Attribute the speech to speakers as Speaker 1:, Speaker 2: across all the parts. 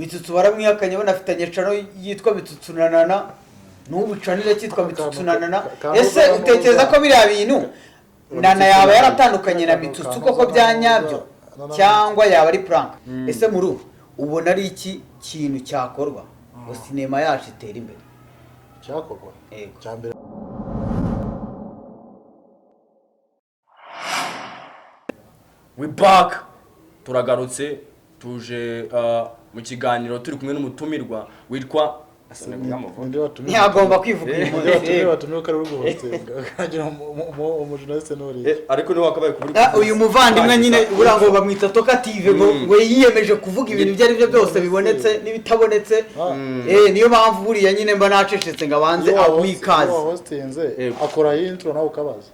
Speaker 1: Mitsutsu baramwihakanye, banafitanye channel yitwa Mitsutsu na Nana, n'ubu channel iracyitwa Mitsutsu na Nana. Ese utekereza ko biriya bintu Nana yaba yaratandukanye na Mitsutsu koko bya nyabyo, cyangwa yaba ari prank? Ese muri ubu ubona ari iki kintu cyakorwa ngo sinema yacu itere imbere?
Speaker 2: Cyakorwa?
Speaker 1: Yego.
Speaker 2: Cya mbere.
Speaker 3: We back, turagarutse, tuje mu kiganiro, turi kumwe n'umutumirwa witwa
Speaker 2: Ninde watumiwe?
Speaker 1: Ntiyagomba kwivuga uyu
Speaker 2: Ninde
Speaker 1: munsi.
Speaker 2: watumiwe? Watumiwe ko ari uri guhostinga ukagira umujournaliste n'uriya.
Speaker 3: Ariko niwe wakabaye kuburi.
Speaker 1: Ah, uyu muvandimwe nyine buriya ngo bamwita Tokative, ngo yiyemeje kuvuga ibintu ibyo ari byo byose, bibonetse n'ibitabonetse. Niyo mpamvu buriya nyine mba nacecetse ngo abanze
Speaker 2: Iyo
Speaker 1: aguhe ikaze.
Speaker 2: Wahostinze
Speaker 3: Yego.
Speaker 2: akora intro nawe ukabaza.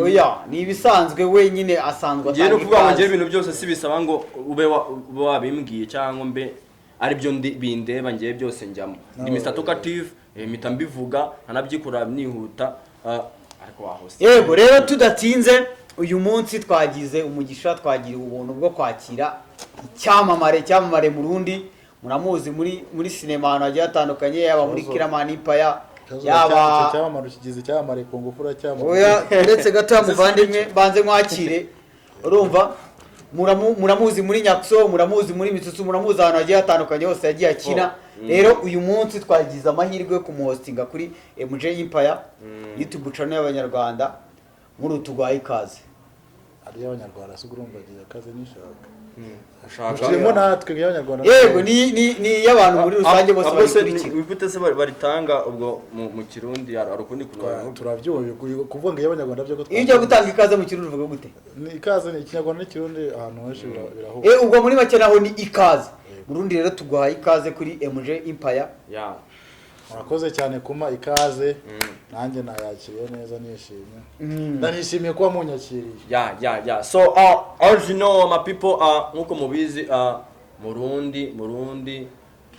Speaker 1: Oya, ni ibisanzwe, wenyine asanzwe
Speaker 3: Ngiye no
Speaker 1: atanga
Speaker 3: kuvuga ngo ngiye
Speaker 1: ikaze.
Speaker 3: Ibintu byose si bisaba ngo ube wabimbwiye cyangwa mbe aribyo bindeba. Ngiye byose njyamo, ndi Mr Talkative, mpita mbivuga nkanabyikora nihuta, ariko wahose.
Speaker 1: Yego, rero tudatinze, uyu munsi twagize umugisha, twagiriwe ubuntu bwo kwakira icyamamare Murundi. Muramuzi muri sinema ahantu hagiye hatandukanye, yaba muri
Speaker 2: Ikibazo.
Speaker 1: Kiramani Empire,
Speaker 2: Ikibazo.
Speaker 1: yaba
Speaker 2: Cyamamare ukigize icyamamare ku ngufu, uracyamamare.
Speaker 1: Oya, uretse gato ya muvandimwe, banze mwakire. Urumva, muramuzi muri Nyakso, muramuzi muri Mitsutsu, muramuzi ahantu hagiye hatandukanye hose yagiye akina. Rero uyu munsi twagize amahirwe yo kumuhostinga kuri MJ Empire, YouTube channel y'Abanyarwanda. Muri utugwaye ikaze.
Speaker 2: Ari y'Abanyarwanda se? Urumva agiye akazi nishaka.
Speaker 3: Ushaka.
Speaker 2: Turimo natwe y'Abanyarwanda.
Speaker 1: Yego, ni iy'abantu muri rusange bose
Speaker 3: Ahubwo se
Speaker 1: bayikurikira.
Speaker 3: Gute se baritanga ubwo mu Kirundi? Hari ukundi kuntu babivuga?
Speaker 2: Turabyumva kuvuga ngo iy'Abanyarwanda byo ko
Speaker 1: Iyo ujya gutanga ikaze mu Kirundi uvuga gute?
Speaker 2: Ni ikaze, ni Ikinyarwanda n'Ikirundi, ahantu henshi birahura.
Speaker 1: Ubwo muri make naho ni ikaze. Murundi rero tuguhaye ikaze kuri MJ Empire.
Speaker 3: Ya.
Speaker 2: Murakoze cyane kumpa ikaze, nanjye nayakiriye neza nishimye, ndanishimiye kuba munyakiriye.
Speaker 3: Yeah. So, as you know, my people, nkuko mubizi, Murundi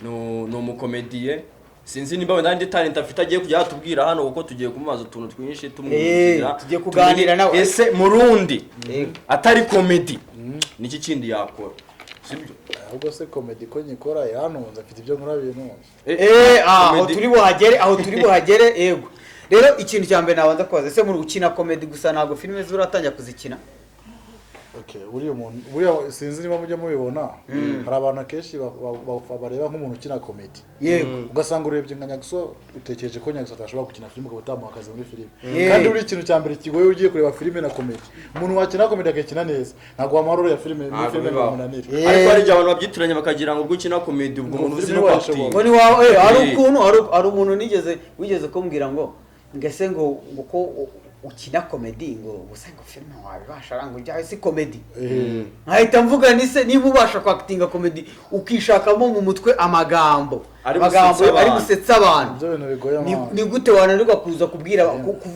Speaker 3: ni umukomediye. Sinzi nimba wenda andi talent afite agiye kujya yatubwira hano, kuko tugiye kumubaza utuntu twinshi tumwumvira.
Speaker 1: Tugiye kuganira nawe.
Speaker 3: Ese Murundi
Speaker 1: Yego.
Speaker 3: atari comedy, niki kindi yakora? Sibyo?
Speaker 2: Ahubwo se comedy ko nyikora irantunze, mfite ibyo nkora bintunze.
Speaker 1: Aho
Speaker 3: Comedy-
Speaker 1: turi buhagere, aho turi buhagere. Yego, rero ikintu cya mbere nabanza kubaza: ese muri ukina comedy gusa, ntabwo filime zuratangira kuzikina?
Speaker 2: Okay, buriya umuntu, buriya sinzi niba mujya mubibona, hari abantu akenshi bareba nk'umuntu ukina comedy, ugasanga urebye nka Nyagiso, utekereje ko Nyagiso atashobora gukina filime, ukaba utamuha akazi muri filime. Kandi buriya ikintu cya mbere kigoye ugiye kureba filime na comedy, umuntu wakina comedy akayikina neza, ntabwo wamuha role ya filime muri
Speaker 3: Ntabwo
Speaker 2: filime ngo
Speaker 3: bibaho.
Speaker 2: umunanire.
Speaker 3: Ariko hari igihe abantu babyitiranya bakagira ngo ubwo ukina comedy, ubwo umuntu uzi no
Speaker 2: Filime
Speaker 3: kwactinga.
Speaker 1: Ngo ni wawe, hari ukuntu hari umuntu wigeze kumbwira ngo ngese ngo ko ukina comedy, ngo gusa ngo filime wabibasha, ngo ibyawe si comedy. Nkahita mvuga ni se niba ubasha kwactinga comedy, ukishakamo mu mutwe amagambo
Speaker 3: Ari
Speaker 1: amagambo
Speaker 3: gusetsa
Speaker 1: ari
Speaker 3: abantu.
Speaker 1: gusetsa abantu,
Speaker 2: Ibyo bintu bigoye amana.
Speaker 1: Ni gute wananirwa kuza kubwira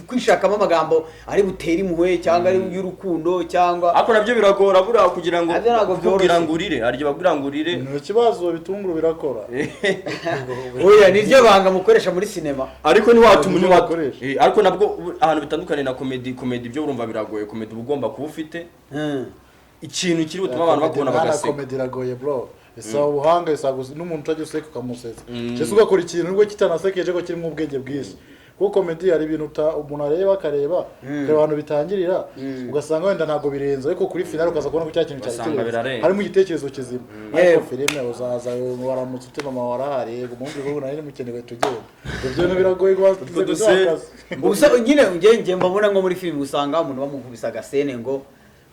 Speaker 1: kwishakamo amagambo ari butere impuhwe, cyangwa ari y'urukundo, cyangwa
Speaker 3: Ariko nabyo biragora buriya kugira ngo
Speaker 1: Nabyo ntabwo
Speaker 3: kukubwira
Speaker 1: byoroshye.
Speaker 3: ngo urire, hari igihe bakubwira ngo urire.
Speaker 2: Ni ikibazo, ibitunguru birakora.
Speaker 1: Oya, niryo banga mukoresha muri sinema.
Speaker 3: Ariko ntiwatuma
Speaker 2: Nibyo
Speaker 3: ntiwatuma
Speaker 2: bakoresha.
Speaker 3: Ariko nabwo ahantu bitandukanye na comedy, comedy byo urumva biragoye. Comedy uba ugomba kuba ufite ikintu kiri butume abantu bakubona
Speaker 2: Mwana,
Speaker 3: bagaseka.
Speaker 2: Comedy iragoye bro, bisaba ubuhanga, bisaba n'umuntu utajya useka ukamusetsa, cyangwa se ugakora ikintu nubwo kitanasekeje ko kirimo ubwenge bwinshi, kuko comedy hari ibintu umuntu areba, akareba akareba ahantu bitangirira, ugasanga wenda ntabwo birenze, ariko kuri final ukaza kubona ko cya kintu cyari
Speaker 3: Ugasanga
Speaker 2: kirenze,
Speaker 3: birarenze.
Speaker 2: harimo igitekerezo kizima. Ariko
Speaker 1: Yewe.
Speaker 2: filime uzaza waramutse ute, mama warahari, yego, umuhungu ngo nari mukeneye, tugenda. Ibyo bintu biragoye
Speaker 3: Utwo
Speaker 2: guha akazi.
Speaker 1: Ubusa nyine njye mbabona nko muri filime, usanga umuntu bamukubise agasene ngo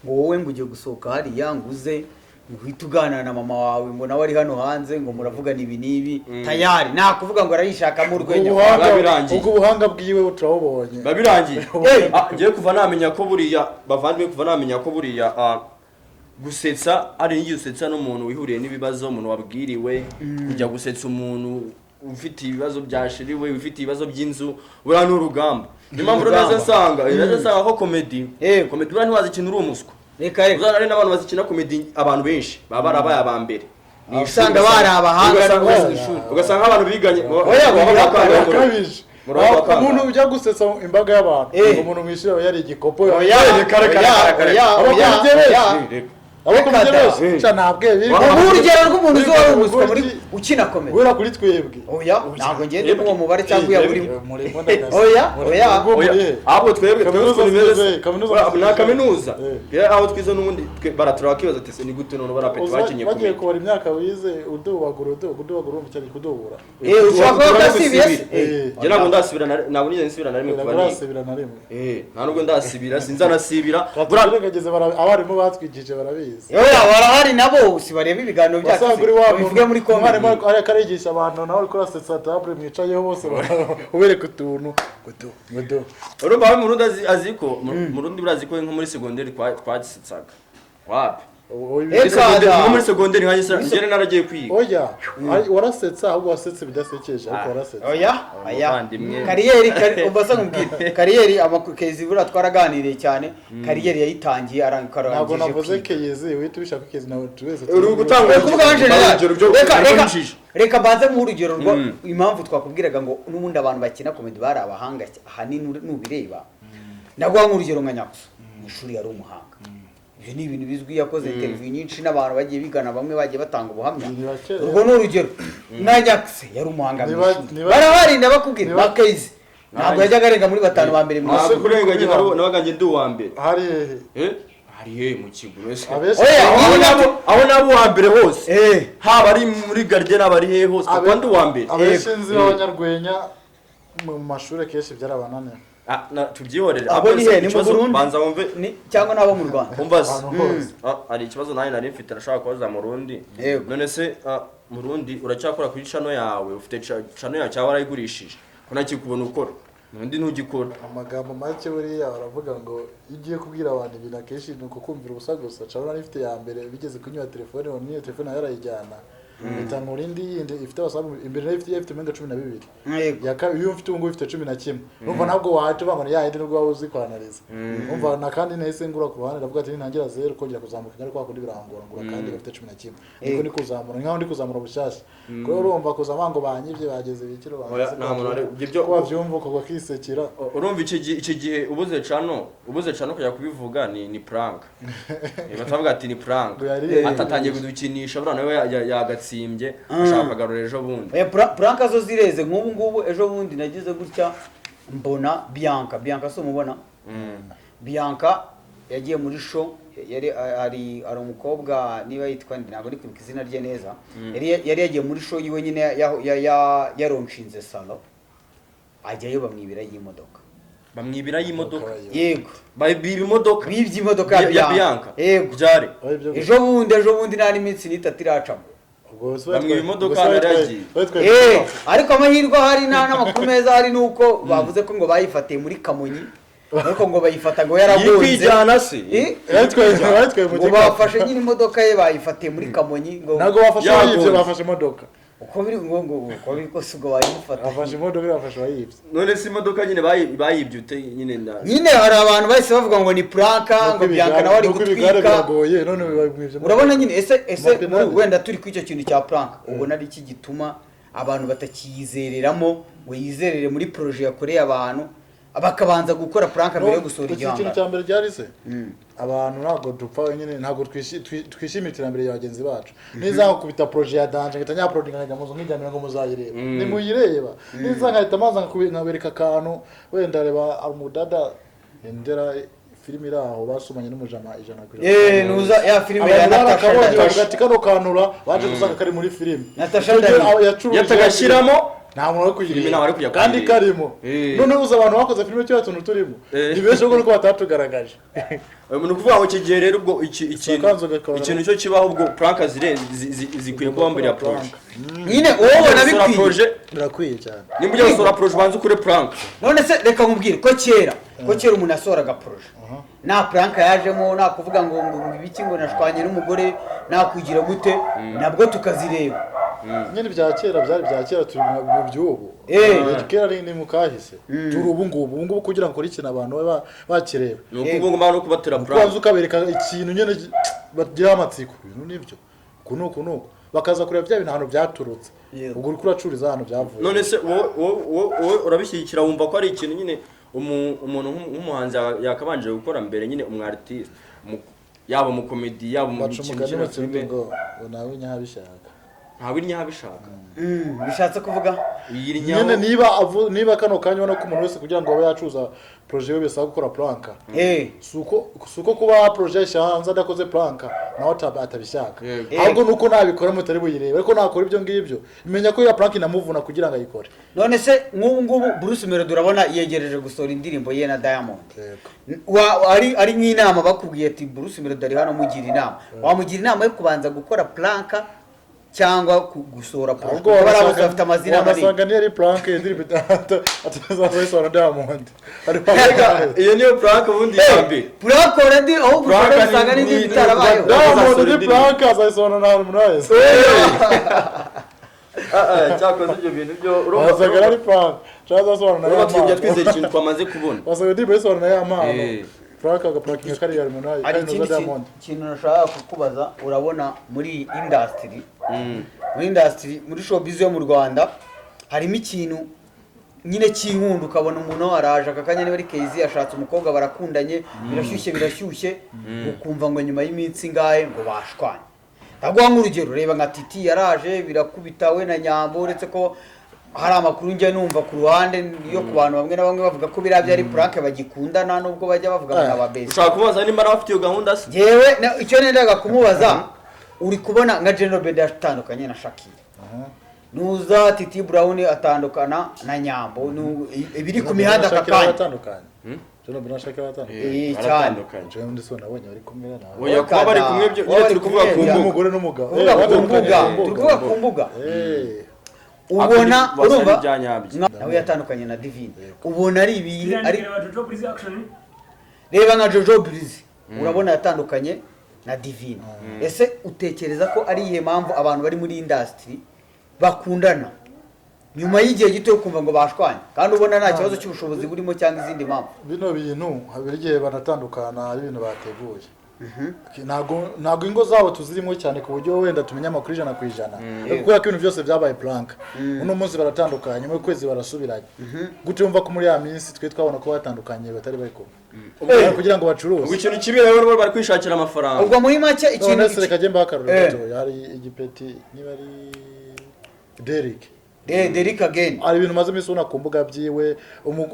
Speaker 1: wowe ngo ugiye gusohoka hariya, ngo uze ngo uhite uganira na mama wawe, ngo nawe ari hano hanze, ngo muravugana ibi n'ibi, tayari nta kuvuga ngo arayishakamo urwenya.
Speaker 2: Ubuhanga
Speaker 3: Biba birangiye.
Speaker 2: Ubwo buhanga bwiwe turabubonye.
Speaker 3: Biba birangiye.
Speaker 1: Eh.
Speaker 3: Ah, ngewe kuva namenya ko buriya, bavandimwe, kuva namenya ko buriya gusetsa ari n'igihe usetsa n'umuntu wihuriye n'ibibazo, umuntu wabwiriwe. Kujya gusetsa umuntu ufite ibibazo byashiriwe, ufite ibibazo by'inzu, buriya ni urugamba. Niyo mpamvu rero naza nsanga ko comedy,
Speaker 1: Yego.
Speaker 3: comedy buriya ntiwazi ikintu uri umuswa.
Speaker 1: Reka reka.
Speaker 3: Uzana ari n'abantu bazikina comedy, abantu benshi baba barabaye aba mbere mu ishuri.
Speaker 1: Usanga bari abahanga no mu ishuri.
Speaker 3: Ugasanga abantu biganye
Speaker 1: Oya,
Speaker 3: baba
Speaker 2: Birakabije.
Speaker 3: Murongo wa kangahe?
Speaker 2: Umuntu ujya gusetsa imbaga y'abantu,
Speaker 1: Eh.
Speaker 2: umuntu mwishyura aba yari igikopo.
Speaker 1: Oya,
Speaker 3: Reka, reka,
Speaker 1: oya,
Speaker 3: reka, reka.
Speaker 1: oya, oya,
Speaker 2: Abakomediye benshi.
Speaker 1: oya.
Speaker 3: Reka.
Speaker 2: Abakomediye
Speaker 1: Reka da.
Speaker 2: bose sha ntabwe biri
Speaker 1: Ubu urugero rw'umuntu uzi wari umuswa muri ukina comedy.
Speaker 2: Guhera kuri twebwe.
Speaker 1: Oya, ntabwo ngende muri uwo mubare cyangwa uya burimo.
Speaker 2: Murimo ndagasa.
Speaker 1: Oya, oya.
Speaker 3: Oya, ahubwo twebwe
Speaker 2: Kaminuza
Speaker 3: twebwe
Speaker 2: zigeze,
Speaker 3: twese
Speaker 2: kaminuza
Speaker 3: Oya,
Speaker 2: zigeze.
Speaker 3: na kaminuza.
Speaker 2: Eh.
Speaker 3: Aho twize n'ubundi baratura bakibaza ati "Se ni gute none barapeti bakinye
Speaker 2: bagiye
Speaker 3: kumenya?"
Speaker 2: kubara imyaka wize udubagura udubagura urumva cyane kudubura.
Speaker 1: Ushobora kuba udasibiye se?
Speaker 3: Njye ntabwo ndasibira ntabwo nigeze nsibira na rimwe kuva niga.
Speaker 2: Urasibira na rimwe.
Speaker 3: Nta nubwo ndasibira, sinzanasibira.
Speaker 2: Tugerageze abarimu batwigije barabizi.
Speaker 1: Oya, barahari nabo si bareba ibiganiro byacu.
Speaker 2: Wasanga uri wa
Speaker 1: Babivuge muri
Speaker 2: umwarimu
Speaker 1: comment.
Speaker 2: ariko arigisha abantu nawe uri kurasetsa table mwicayeho bose ubereka utuntu gudu gudu.
Speaker 3: Urumva we Murundi azi ko Murundi urazi ko nko muri segonderi twasetsaga. Wapi? Nko muri segonderi nkanjye njye naragiye kwiga.
Speaker 2: Oya, warasetsa ahubwo wasetse bidasekeje ariko warasetsa.
Speaker 1: Oya, oya. Kariyeri ubasa nkubwire. Kariyeri amakezi buriya twaraganiriye cyane. Kariyeri yayitangiye arangije.
Speaker 2: Ntabwo navuze Kezi, uhita ubishaka Kezi nawe twese.
Speaker 3: Uri gutanga
Speaker 1: urugero reka mbanze mu urugero rwo impamvu twakubwiraga ngo n'ubundi abantu bakina comedy bari abahanga ahanini nubireba. Ndaguha nk'urugero nka Nyakuso. Mu ishuri yari umuhanga. Ibyo ni ibintu bizwi, yakoze interview nyinshi n'abantu bagiye bigana, bamwe bagiye batanga ubuhamya. Urwo ni urugero. Na Nyakuso yari umuhanga mu ishuri. Barahari ndabakubwira Makezi. Ntabwo yajyaga arenga muri batanu ba mbere mu
Speaker 3: ishuri. Kurenga njye nabaga njye ndi uwa mbere.
Speaker 2: Hari
Speaker 3: Hari he mu kigo ese?
Speaker 1: Oya,
Speaker 3: aho nabo uwa mbere hose. Haba ari muri gardien haba ari he hose kuko ndi uwa mbere.
Speaker 2: Abeshinzi b'abanyarwenya mu mashuri kenshi byarabananiye.
Speaker 3: Tubyihorere.
Speaker 1: Abo ni he? Ni mu Burundi
Speaker 3: banza wumve
Speaker 1: cyangwa nabo mu Rwanda?
Speaker 3: Umva se. Hari ikibazo nawe nari mfite nashaka kubaza Murundi. None se Murundi uracyakora kuri channel yawe, ufite channel yawe cyangwa warayigurishije? Ko nakikubona ukora. Murundi ntugikora.
Speaker 2: Amagambo make buriya baravuga ngo iyo ugiye kubwira abantu ibintu akenshi ni ukukumvira ubusa gusa. Channel nari mfite ya mbere bigeze kunywa telefone, niyo telefone yarayijyana. Itanga urindi yindi ifite abasabu imbere nayo ifite menga 12. Ya kabiri iyo mfite ubu ifite 11. Urumva ntabwo wahita uvuga ngo ya yindi nubwo waba uzi kwanariza. Urumva na kandi nahise ngura ku ruhande ndavuga ati nintangira zero kongera kuzamuka ngari kwa kundi birangora ngura kandi gafite 11. Niko ndi kuzamura nkaho ndi kuzamura bushyashya. Kuko urumva kuzama ngo banyivye bageze bikiro
Speaker 3: banze. Nta muntu ari ibyo
Speaker 2: ko bavyumva uko bakisekera.
Speaker 3: Urumva iki gihe ubuze cano kujya kubivuga ni prank. Batavuga ati ni prank. Atatangiye kudukinisha buriya nawe yagatsimbye ashaka kugarura ejo bundi.
Speaker 1: Oya, prank zo zireze nk'ubu ngubu ejo bundi nagize gutya mbona Bianca. Bianca so mubona? Bianca yagiye muri show yari ari umukobwa niba yitwa ntabwo ndi kwibuka izina rye neza. Yari yagiye muri show yiwe nyine yaronshinze salo ajyayo bamwibira y'imodoka.
Speaker 3: Bamwibira y'imodoka.
Speaker 1: Yego.
Speaker 3: Biba imodoka.
Speaker 1: Bibye imodoka ya Bianca. Yego.
Speaker 3: Byari.
Speaker 1: Ejo bundi nta n'iminsi n'itatu iracamo.
Speaker 3: Bamwiba imodoka yaragiye.
Speaker 1: Ariko amahirwe ahari nta n'amakuru meza hari nuko bavuze ko ngo bayifatiye muri Kamonyi. Ariko ngo bayifata ngo yaragonze.
Speaker 3: Yikwijyana se.
Speaker 2: Yitwaye mu
Speaker 1: ngo bafashe nyine imodoka ye bayifatiye muri Kamonyi ngo
Speaker 2: ntabwo bafashe yibye bafashe imodoka.
Speaker 1: Uko biri ngo uko biri kose ubwo bayifata.
Speaker 2: Bafashe imodoka bafashe bayibye.
Speaker 3: None se imodoka nyine bayibye ute nyine na
Speaker 1: nyine hari abantu bahise bavuga ngo ni pranka ngo Bianca nawe ari gutwika.
Speaker 2: Biragoye none bibamwibye.
Speaker 1: Urabona nyine ese wenda turi ku icyo kintu cya prank ubona ari iki gituma abantu batakiyizereramo ngo yizerere muri projet yakoreye abantu bakabanza gukora prank mbere yo gusohora igihangano.
Speaker 2: Ikintu cya mbere byari se abantu ntabwo dupfa nyine ntabwo twishimira iterambere rya bagenzi bacu. Niza nkakubita projet ya danger ngahita nyauploadinga nkajya mu nzu nkijyanira ngo muzayireba. Nimuyireba. Niza nkahita maza nkabereka akantu wenda reba umudada endera filime iri aho basomanye n'umujama 100%.
Speaker 1: Nuza ya filime ya Natasha
Speaker 2: bavuga ati kano kanura baje gusanga kari muri filime.
Speaker 1: Natasha
Speaker 3: yatagashyiramo
Speaker 2: nta muntu wo kuyireba kandi karimo. None uza abantu bakoze filime cyo tuntu turimo ni benshi ubwo nuko batatugaragaje.
Speaker 3: Umuntu kuvuga ngo kigiye rero ubwo ikintu cyo kibaho ubwo prank zikwiye kuba mbere ya projet.
Speaker 1: Nyine wowe ubona bikwiye
Speaker 2: birakwiye cyane.
Speaker 3: Nimba ujya gusohora projet banza ukore prank.
Speaker 1: None se reka nkubwire ko kera umuntu asohoraga projet nta prank yajemo nta kuvuga ngo ibiki ngo nashwanye n'umugore nakugira gute nabwo tukazireba.
Speaker 2: Nyine bya kera byari bya kera turi mu by'ubu. Kera ni mu kahise. Turi ubu ngubu kugira ngo ikintu abantu bakireba.
Speaker 3: Ni ukuvuga ngo no kubatera prank.
Speaker 2: Kubanza ukabereka ikintu nyine bagira amatsiko. Ibintu nibyo. Kunuko bakaza kureba bya bintu ahantu byaturutse. Ubwo uri kuracuriza ahantu byavuye.
Speaker 3: None se wowe urabishyigikira wumva ko ari ikintu nyine umuntu nk'umuhanzi yakabanje gukora mbere nyine umu artiste Yaba mu comedy, yaba mu
Speaker 2: Baca
Speaker 3: mikino,
Speaker 2: umugani
Speaker 3: ukina
Speaker 2: mu Kirundi
Speaker 3: filime.
Speaker 2: ngo nawe nyahabishaka.
Speaker 3: Ntawe iryahabishaka.
Speaker 1: Bishatse kuvuga
Speaker 3: Uyirinyaho.
Speaker 2: Nyine niba kano kanya ubona ko umuntu wese kugira ngo abe yacuruza projet ye bisaba gukora prank, si uko kuba projet yashyira hanze adakoze prank nawe atabishaka, ahubwo nuko nabikora mutari buyirebe, ariko nakora ibyo ngibyo menya ko iyo prank inamuvuna kugira ngo ayikore.
Speaker 1: None se nk'ubu ngubu Bruce Melody urabona yegereje gusohora indirimbo ye na Diamond.
Speaker 2: Yego.
Speaker 1: Ari nk'inama bakubwiye ati Bruce Melody ari hano, mugira inama, wamugira inama yo kubanza gukora prank cyangwa gusohora projet?
Speaker 2: Ahubwo
Speaker 1: Kuko bariya bose bafite amazina manini.
Speaker 2: Wanasanga niyo ari prank indirimbo atazayisohora Diamond ariko
Speaker 3: Erega, iyo niyo prank ubundi ya mbere.
Speaker 1: Prank already, ahubwo
Speaker 3: Prank
Speaker 1: ushobora gusanga n'indi itarabayeho.
Speaker 2: Diamond ni
Speaker 3: indirimbo.
Speaker 2: prank azayisohora na Harmonize.
Speaker 3: Ah, ah, cyakoze ibyo bintu byo urumva
Speaker 2: Wasanga ari prank cyangwa azasohora na
Speaker 3: urumva
Speaker 2: ya
Speaker 3: tujya
Speaker 2: mpano.
Speaker 3: twizera ikintu twamaze kubona.
Speaker 2: Wasanga indirimbo yisohora na ya mpano, prank agaprankinga kariya Harmonize
Speaker 1: Hari
Speaker 2: kandi
Speaker 1: ikindi
Speaker 2: na Diamond.
Speaker 1: kintu nashaka kukubaza. Urabona muri industry, muri industry, muri showbiz yo mu Rwanda harimo ikintu nyine cy'inkundo, ukabona umuntu araje aka kanya, niba ari Kezi ashatse umukobwa, barakundanye, birashyushye birashyushye, ukumva ngo nyuma y'iminsi ingahe ngo bashwanye. Ndaguha nk'urugero, reba nka Titi yaraje birakubita we na Nyambo, uretse ko hari amakuru njya numva ku ruhande yo ku bantu bamwe na bamwe bavuga ko biriya byari prank, bagikundana nubwo bajya bavuga ngo ni ababesi.
Speaker 3: Ushobora kumubaza nimba nawe afite iyo gahunda se?
Speaker 1: Yewe, icyo nendaga kumubaza, uri kubona nka General Bede yatandukanye na Shakira, nuza Titi Brown atandukana na Nyambo, ibiri ku mihanda aka
Speaker 2: Shakira
Speaker 1: kanya.
Speaker 2: Baratandukanye. John Bena Shakira baratandukanye.
Speaker 1: Eh, cyane.
Speaker 3: Baratandukanye.
Speaker 2: Jewe ndi so nabonye bari kumwe nawe.
Speaker 3: Oya, kuba bari kumwe byo nyine turi kuvuga ku mbuga.
Speaker 2: Umugore n'umugabo.
Speaker 1: Kuvuga ku mbuga,
Speaker 2: Batandukanye.
Speaker 1: turi kuvuga ku mbuga. Ubona
Speaker 3: Basa
Speaker 1: urumva
Speaker 3: n'ibyanyabyo.
Speaker 1: nawe yatandukanye na Divine, ubona ari ibihe ari
Speaker 4: Reba Jojo Breezy action.
Speaker 1: Reba nka Jojo Breezy, urabona yatandukanye na Divine. Ese utekereza ko ari iyihe mpamvu abantu bari muri industry bakundana, nyuma y'igihe gito yo kumva ngo bashwanye, kandi ubona nta kibazo cy'ubushobozi burimo cyangwa izindi mpamvu?
Speaker 2: Bino bintu habera igihe banatandukana ari ibintu bateguye. Ntabwo ingo zabo tuzirimo cyane ku buryo wenda tumenya amakuru 100%, ariko kubera ko ibintu byose byabaye prank, uno munsi baratandukanye, mu kwezi barasubiranye, gute wumva ko muri ya minsi twe twabona ko batandukanye batari bari kumwe kugira ngo bacuruze?
Speaker 3: Ubwo ikintu kibi rero bo bari kwishakira amafaranga.
Speaker 1: Ubwo muri make ikintu
Speaker 2: None se reka njye mbahe akarorero gatoya. Hari igipeti niba ari Derek.
Speaker 1: Derek again.
Speaker 2: Hari ibintu maze iminsi ubona ku mbuga byiwe,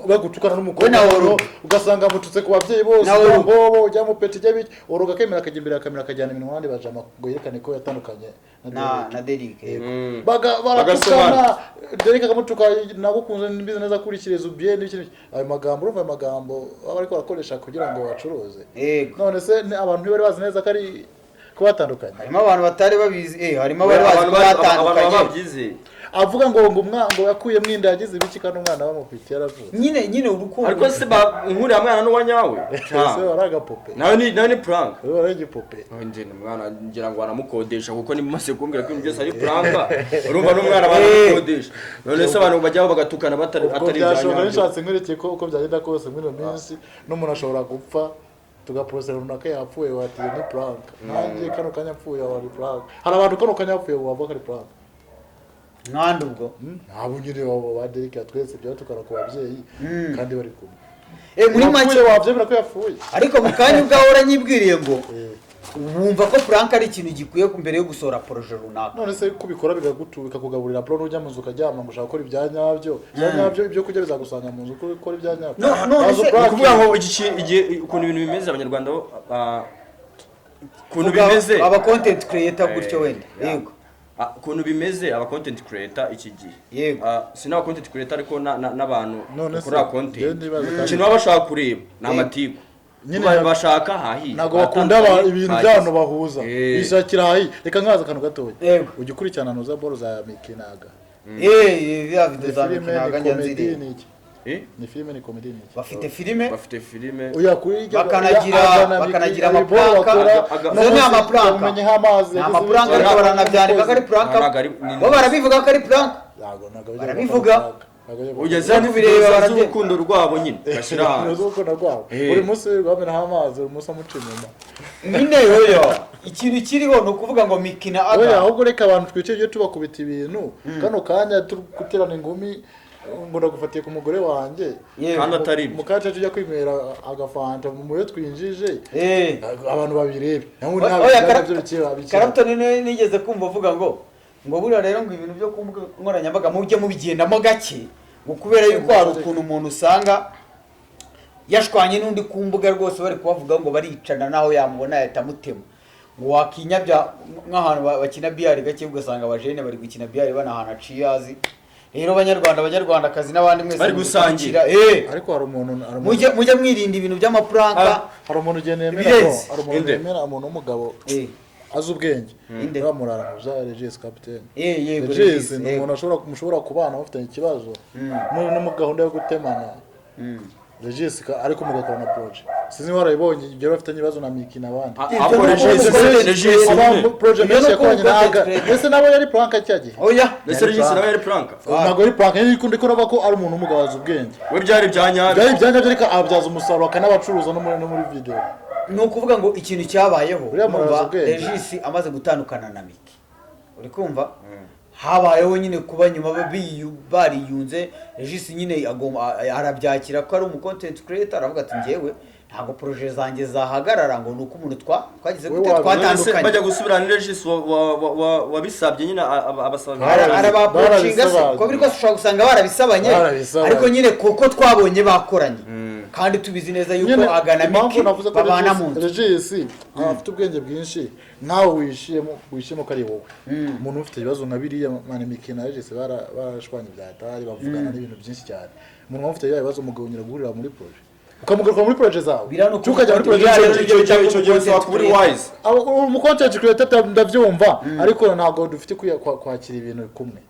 Speaker 2: bagutukana n'umukobwa
Speaker 1: We na Oru.
Speaker 2: ugasanga amututse ku babyeyi bose.
Speaker 1: Na Oru.
Speaker 2: Bobo ujya mu peti ijya biki, Oru akemera akajya imbere ya kamera akajyana iminwa abandi bajama ngo yerekane ko yatandukanye na
Speaker 1: Na
Speaker 2: Derek.
Speaker 1: Na Derek, yego.
Speaker 2: Baratukana, Derek akamutuka nagukunze mbizi neza kurikiriza ubye n'iki n'iki. Ayo magambo, urumva ayo magambo baba bariko barakoresha kugira ngo bacuruze. None se abantu ntibari bazi neza ko ari ko batandukanye?
Speaker 1: Harimo abantu batari babizi, harimo abari bazi
Speaker 3: Abantu
Speaker 1: ko
Speaker 3: abantu baba
Speaker 1: batandukanye.
Speaker 3: babyizeye.
Speaker 2: Avuga ngo umwana ngo yakuyemo inda yagize ibiki kandi umwana bamufite yaravutse.
Speaker 1: Nyine urukundo.
Speaker 3: Ariko se nkuriya mwana n'uwa nyawe?
Speaker 2: Ese wari agapupe?
Speaker 3: Nawe ni prank.
Speaker 2: Wari igipupe.
Speaker 3: Njye ni umwana ngira ngo baramukodesha, kuko niba umaze kumbwira ko ibintu byose ari prank, urumva n'umwana baramukodesha. None se abantu bajyaho bagatukana batari
Speaker 2: Ubwo
Speaker 3: atari
Speaker 2: byashoboka
Speaker 3: ibyanyabyo?
Speaker 2: nishatse nkwereke ko uko byagenda kose muri iyo minsi n'umuntu ashobora gupfa tugaporosera runaka yapfuye, wati ni prank. Nanjye kano kanya apfuye waba ari prank. Hari abantu kano kanya yapfuye wavuga ko ari prank.
Speaker 1: Nkandi ubwo?
Speaker 2: Ntabwo nyine baba ba Derek twese byatukana ku babyeyi kandi bari kumwe.
Speaker 1: Muri make
Speaker 2: Yapfuye wabyemera ko yapfuye?
Speaker 1: Ariko mu kanya ubwawe uranyibwiriye ngo wumva ko prank ari ikintu gikwiye mbere yo gusohora projet runaka.
Speaker 2: None se kubikora bikakugaburira bro, nujya mu nzu ukaryama ngo ushaka gukora ibya nyabyo, ibya nyabyo ibyo kurya bizagusanga mu nzu uko ukora ibya nyabyo.
Speaker 1: None
Speaker 2: Waza
Speaker 1: se-
Speaker 3: Ni ukuvuga
Speaker 2: upranking.
Speaker 3: ngo igihe ukuntu ibintu bimeze, abanyarwanda bo, ukuntu
Speaker 1: Vuga
Speaker 3: bimeze
Speaker 1: aba content creator gutyo wenda. Yego.
Speaker 3: Ukuntu bimeze aba content creator iki gihe, si n'aba content creator ariko n'abantu
Speaker 2: None se,
Speaker 3: bakora
Speaker 2: njyewe
Speaker 3: content,
Speaker 2: ndibaza kandi-
Speaker 3: ikintu baba bashaka kureba ni amatiku.
Speaker 2: Nyine
Speaker 3: Bashaka hahiye
Speaker 2: ntabwo bakunda ibintu by'abantu bahuza, bishakira hahi. Reka nkaza akantu gatoya. Ujya ukurikirana za boro za Mikinaga?
Speaker 1: Ya video
Speaker 2: Ni
Speaker 1: za
Speaker 2: filime,
Speaker 1: Mikinaga
Speaker 2: ni
Speaker 1: njya
Speaker 2: comedy,
Speaker 1: nzireba.
Speaker 2: ni iki?
Speaker 3: Eh?
Speaker 2: Ni filime, ni comedy, ni iki?
Speaker 1: Bafite filime.
Speaker 3: Bafite filime.
Speaker 2: Oya, kuri
Speaker 1: Bakanagira- bakanagira amapranka.
Speaker 2: Izo
Speaker 1: Izo ni amapranka.
Speaker 2: Yamenyeho amazi
Speaker 1: Ni
Speaker 2: yagize
Speaker 1: amapranka,
Speaker 2: ibiki.
Speaker 1: ariko baranabyandika ko ari prank.
Speaker 3: Ntabwo
Speaker 1: Bo barabivuga ko ari prank.
Speaker 2: Ntabwo bijya
Speaker 1: Barabivuga.
Speaker 2: ntabwo bijya
Speaker 3: Ugeze
Speaker 1: Iyo kubireba
Speaker 3: z'urukundo rwabo nyine bashyira hanze.
Speaker 2: Z'urukundo rwabo. Buri munsi bamenaho amazi, buri munsi amuca inyuma.
Speaker 1: Nyine yoyo ikintu kiriho ni ukuvuga ngo Mikina
Speaker 2: Oya,
Speaker 1: aga
Speaker 2: ahubwo reka abantu twicare ibyo tubakubita ibintu kano kanya turi guterana ingumi. Ngo ndagufatiye ku mugore wanjye.
Speaker 3: Kandi atari ibyo.
Speaker 2: Mu kaca tujya kwinywera agafanta mu yo twinjije, abantu babirebe naho
Speaker 1: Oya,
Speaker 2: ntabwo
Speaker 1: oya,
Speaker 2: nabyo bikira.
Speaker 1: Clapton nigeze kumva avuga ngo buriya rero ngo ibintu byo ku mbuga nkoranyambaga mujye mubigendamo gake, ngo kubera yuko hari ukuntu umuntu usanga yashwanye n'undi ku mbuga rwose bari kubavuga ngo baricana, naho yamubona yahita amutema, ngo wakinyabya nk'ahantu bakina biyari gake, ugasanga abajene bari gukina biyari banahana ciyazi. Rero banyarwanda, banyarwandakazi n'abandi mwese
Speaker 3: Bari gusangira.
Speaker 2: Ariko hari umuntu
Speaker 1: mujye mwirinda ibintu by'amapranka.
Speaker 2: Hari umuntu ugenda yemera ko
Speaker 1: Ibirenze.
Speaker 2: hari umuntu
Speaker 3: Inde.
Speaker 2: yemera, umuntu w'umugabo azi ubwenge.
Speaker 1: Inde.
Speaker 2: Bamurara mu bya Regis Captain.
Speaker 1: Yego.
Speaker 2: Regis
Speaker 1: Regis,
Speaker 2: ni
Speaker 1: yego.
Speaker 2: umuntu ashobora mushobora kubana mufitanye ikibazo no mu gahunda yo gutemana Regis ariko mugakora na projet. Sinzi niba warabibonye ibyo bafitanye ibibazo na Miki n'abandi.
Speaker 3: Ahubwo
Speaker 1: Ibyo
Speaker 3: Regis
Speaker 1: ni uko
Speaker 3: Regis
Speaker 2: Aba
Speaker 3: nyine.
Speaker 2: projet
Speaker 1: Ibyo
Speaker 2: menshi
Speaker 1: ni uko
Speaker 2: yakoranye na
Speaker 1: content
Speaker 2: Aga.
Speaker 1: creator.
Speaker 2: Ese nabo yari prank cya gihe?
Speaker 1: Oya.
Speaker 3: Ndetse Regis nawe yari prank.
Speaker 2: Ntabwo ari prank, nyine ndi kuraba ko ari umuntu w'umugabo azi ubwenge.
Speaker 3: We byari ibya nyabyo.
Speaker 2: Byari ibyanya bye, ariko ababyaza umusaruro akanabacuruza no muri video.
Speaker 1: Ni ukuvuga ngo ikintu cyabayeho,
Speaker 2: Uriya muntu
Speaker 1: urumva,
Speaker 2: azi ubwenge.
Speaker 1: Regis amaze gutandukana na Miki, uri kumva, habayeho nyine kuba nyuma bariyunze. Regis nyine agomba arabyakira ko ari umu content creator, aravuga ati njyewe ntabwo projet zanjye zahagarara ngo ni uko umuntu twagize
Speaker 2: Wowe
Speaker 1: gute twatandukanye.
Speaker 3: Bajya gusubirana, Regis wabisabye nyine abasaba
Speaker 1: Arabaapproachinga se?
Speaker 2: Barabisabanye.
Speaker 1: Ko biri kose ushobora gusanga barabisabanye.
Speaker 2: Barabisabanye.
Speaker 1: Ariko nyine kuko twabonye bakoranye kandi tubizi neza yuko
Speaker 2: Nyine,
Speaker 1: Agana
Speaker 2: impamvu
Speaker 1: Miki
Speaker 2: navuze ko
Speaker 1: babana mu nzu.
Speaker 2: Regis afite ubwenge bwinshi, nkawe wishiyemo ko ari wowe umuntu ufite ibibazo nka biriya. Mani Miki na Regis barashwanye bya hatari, bavugana n'ibintu byinshi cyane. Umuntu waba ufite biriya bibazo mugongera guhurira muri projet, ukamugaruka muri projet zawe,
Speaker 1: Biriya ni uko
Speaker 2: tukajya muri projet
Speaker 1: biriya
Speaker 2: zawe.
Speaker 1: rero
Speaker 3: Icyo gihe bisaba kuba uri wise.
Speaker 2: Umu content creator ndabyumva, ariko ntabwo dufite kwakira ibintu kumwe.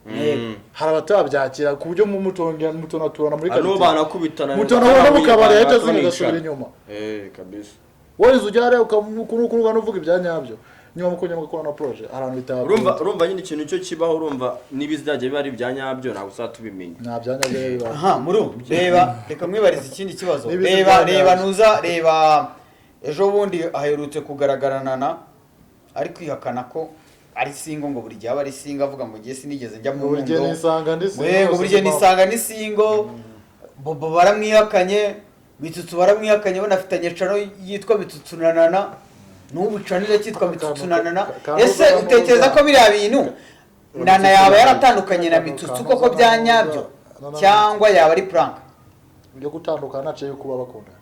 Speaker 2: Hari abatabyakira ku buryo mutongera mutonaturana muri
Speaker 3: Hari n'uwo
Speaker 2: quartier.
Speaker 3: banakubitana.
Speaker 2: Mutonahura no mu kabari ahita azinga agasubira inyuma.
Speaker 3: Eh, kabisa.
Speaker 2: Wowe ujya hariya ukamukuruka n'uvuga ibya nyabyo, nyuma mukongera mugakora na projet, hari ahantu bitaba.
Speaker 3: Urumva nyine ikintu cyo kibaho, urumva n'ibizajya biba ari ibya nyabyo ntabwo uzaba tubimenya.
Speaker 2: Nta bya nyabyo bibaho.
Speaker 1: Aha muru, reba, reka mwibarize ikindi kibazo.
Speaker 2: Niba izi
Speaker 1: Reba,
Speaker 2: bya
Speaker 1: reba,
Speaker 2: nyabyo.
Speaker 1: nuza reba ejo bundi aherutse kugaragarana na ari kwihakana ko ari single, ngo buri gihe aba ari single, avuga ngo ngiye sinigeze njya mu
Speaker 2: Buri gihe
Speaker 1: rukundo.
Speaker 2: nisanga ndi single,
Speaker 1: Ngo buri gihe
Speaker 2: sinzi
Speaker 1: nisanga ni single. Bobo baramwihakanye, Mitsutsu baramwihakanye, banafitanye channel yitwa Mitsutsu na Nana, n'ubu channel cyitwa Mitsutsu na Nana. Ese utekereza ko biriya bintu Nana yaba yaratandukanye na Mitsutsu koko bya nyabyo, cyangwa yaba ari prank?
Speaker 2: Byo gutandukana naciye kuba bakundana.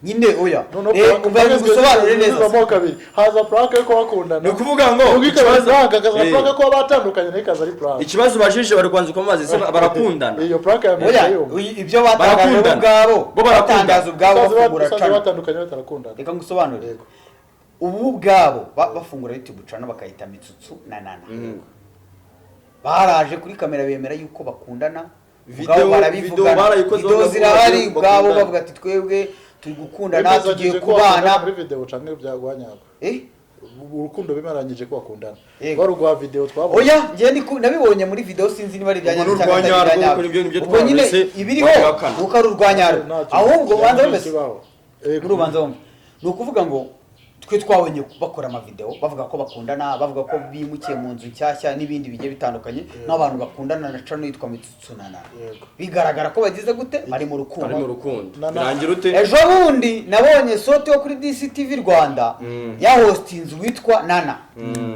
Speaker 1: Nyine oya.
Speaker 2: Noneho
Speaker 1: Umva, ngusobanure neza.
Speaker 2: Zivamo kabiri, haza prank yo kuba bakundana.
Speaker 3: Ni ukuvuga ngo
Speaker 2: ubwo ikaba prank, hakaza prank yo kuba batandukanye, nayo ikaza ari prank.
Speaker 3: Ikibazo ubajije, bari kubanza ukamubaza ese barakundana?
Speaker 2: Iyo prank ya mbere
Speaker 1: Oya,
Speaker 2: yumva.
Speaker 1: Ibyo batangaje bo
Speaker 3: Barakundana.
Speaker 1: ubwabo,
Speaker 3: Bo barakundana.
Speaker 1: batangaza ubwabo bafungura
Speaker 2: Basanze
Speaker 1: channel.
Speaker 2: batandukanye batarakundana.
Speaker 1: Reka ngusobanurire.
Speaker 2: Yego.
Speaker 1: Ubu ubwabo bafungura YouTube channel bakayita Mitsutsu na Nana, baraje kuri kamera bemera yuko bakundana.
Speaker 3: Video-
Speaker 1: Ubwabo barabivugana.
Speaker 3: Video barayikoze
Speaker 1: Video
Speaker 3: bavuga ko
Speaker 1: zirahari,
Speaker 3: bakundana.
Speaker 1: ubwabo bavuga ati twebwe turi gukundana,
Speaker 2: Bemezanyije
Speaker 1: tugiye
Speaker 2: ko bakundana
Speaker 1: kubana.
Speaker 2: muri video canke byagwanyagwa? Urukundo bemeranyije ko bakundana,
Speaker 1: Yego.
Speaker 2: wari urwa video twabonye.
Speaker 1: Oya, njye nabibonye muri video, sinzi niba ari ibya
Speaker 3: Ubwo
Speaker 1: nyabyo
Speaker 3: ni
Speaker 1: cyangwa atari
Speaker 3: urwanyarwo,
Speaker 1: ibya
Speaker 3: kuko nibyo
Speaker 1: nyabyo. Ubwo nyine
Speaker 3: twabonye,
Speaker 1: ibiriho
Speaker 3: babihakana.
Speaker 1: nuko ari urwanyarwo.
Speaker 2: Ntacyo-
Speaker 1: Ahubwo banza
Speaker 2: ntacyo
Speaker 1: wumve.
Speaker 2: kibaho. Yego.
Speaker 1: N'urubanza wumve, ni ukuvuga ngo twe twabonye bakora amavideo bavuga ko bakundana, bavuga ko bimukiye mu nzu nshyashya n'ibindi bigiye bitandukanye, n'abantu bakundana na channel yitwa Mitsutsu na Nana.
Speaker 2: Yego.
Speaker 1: Bigaragara ko bagize gute, bari mu rukundo.
Speaker 3: Bari mu rukundo.
Speaker 2: Nana-
Speaker 3: Birangira ute?
Speaker 1: Ejo bundi nabonye sote yo kuri DCTV Rwanda yahostinze uwitwa Nana,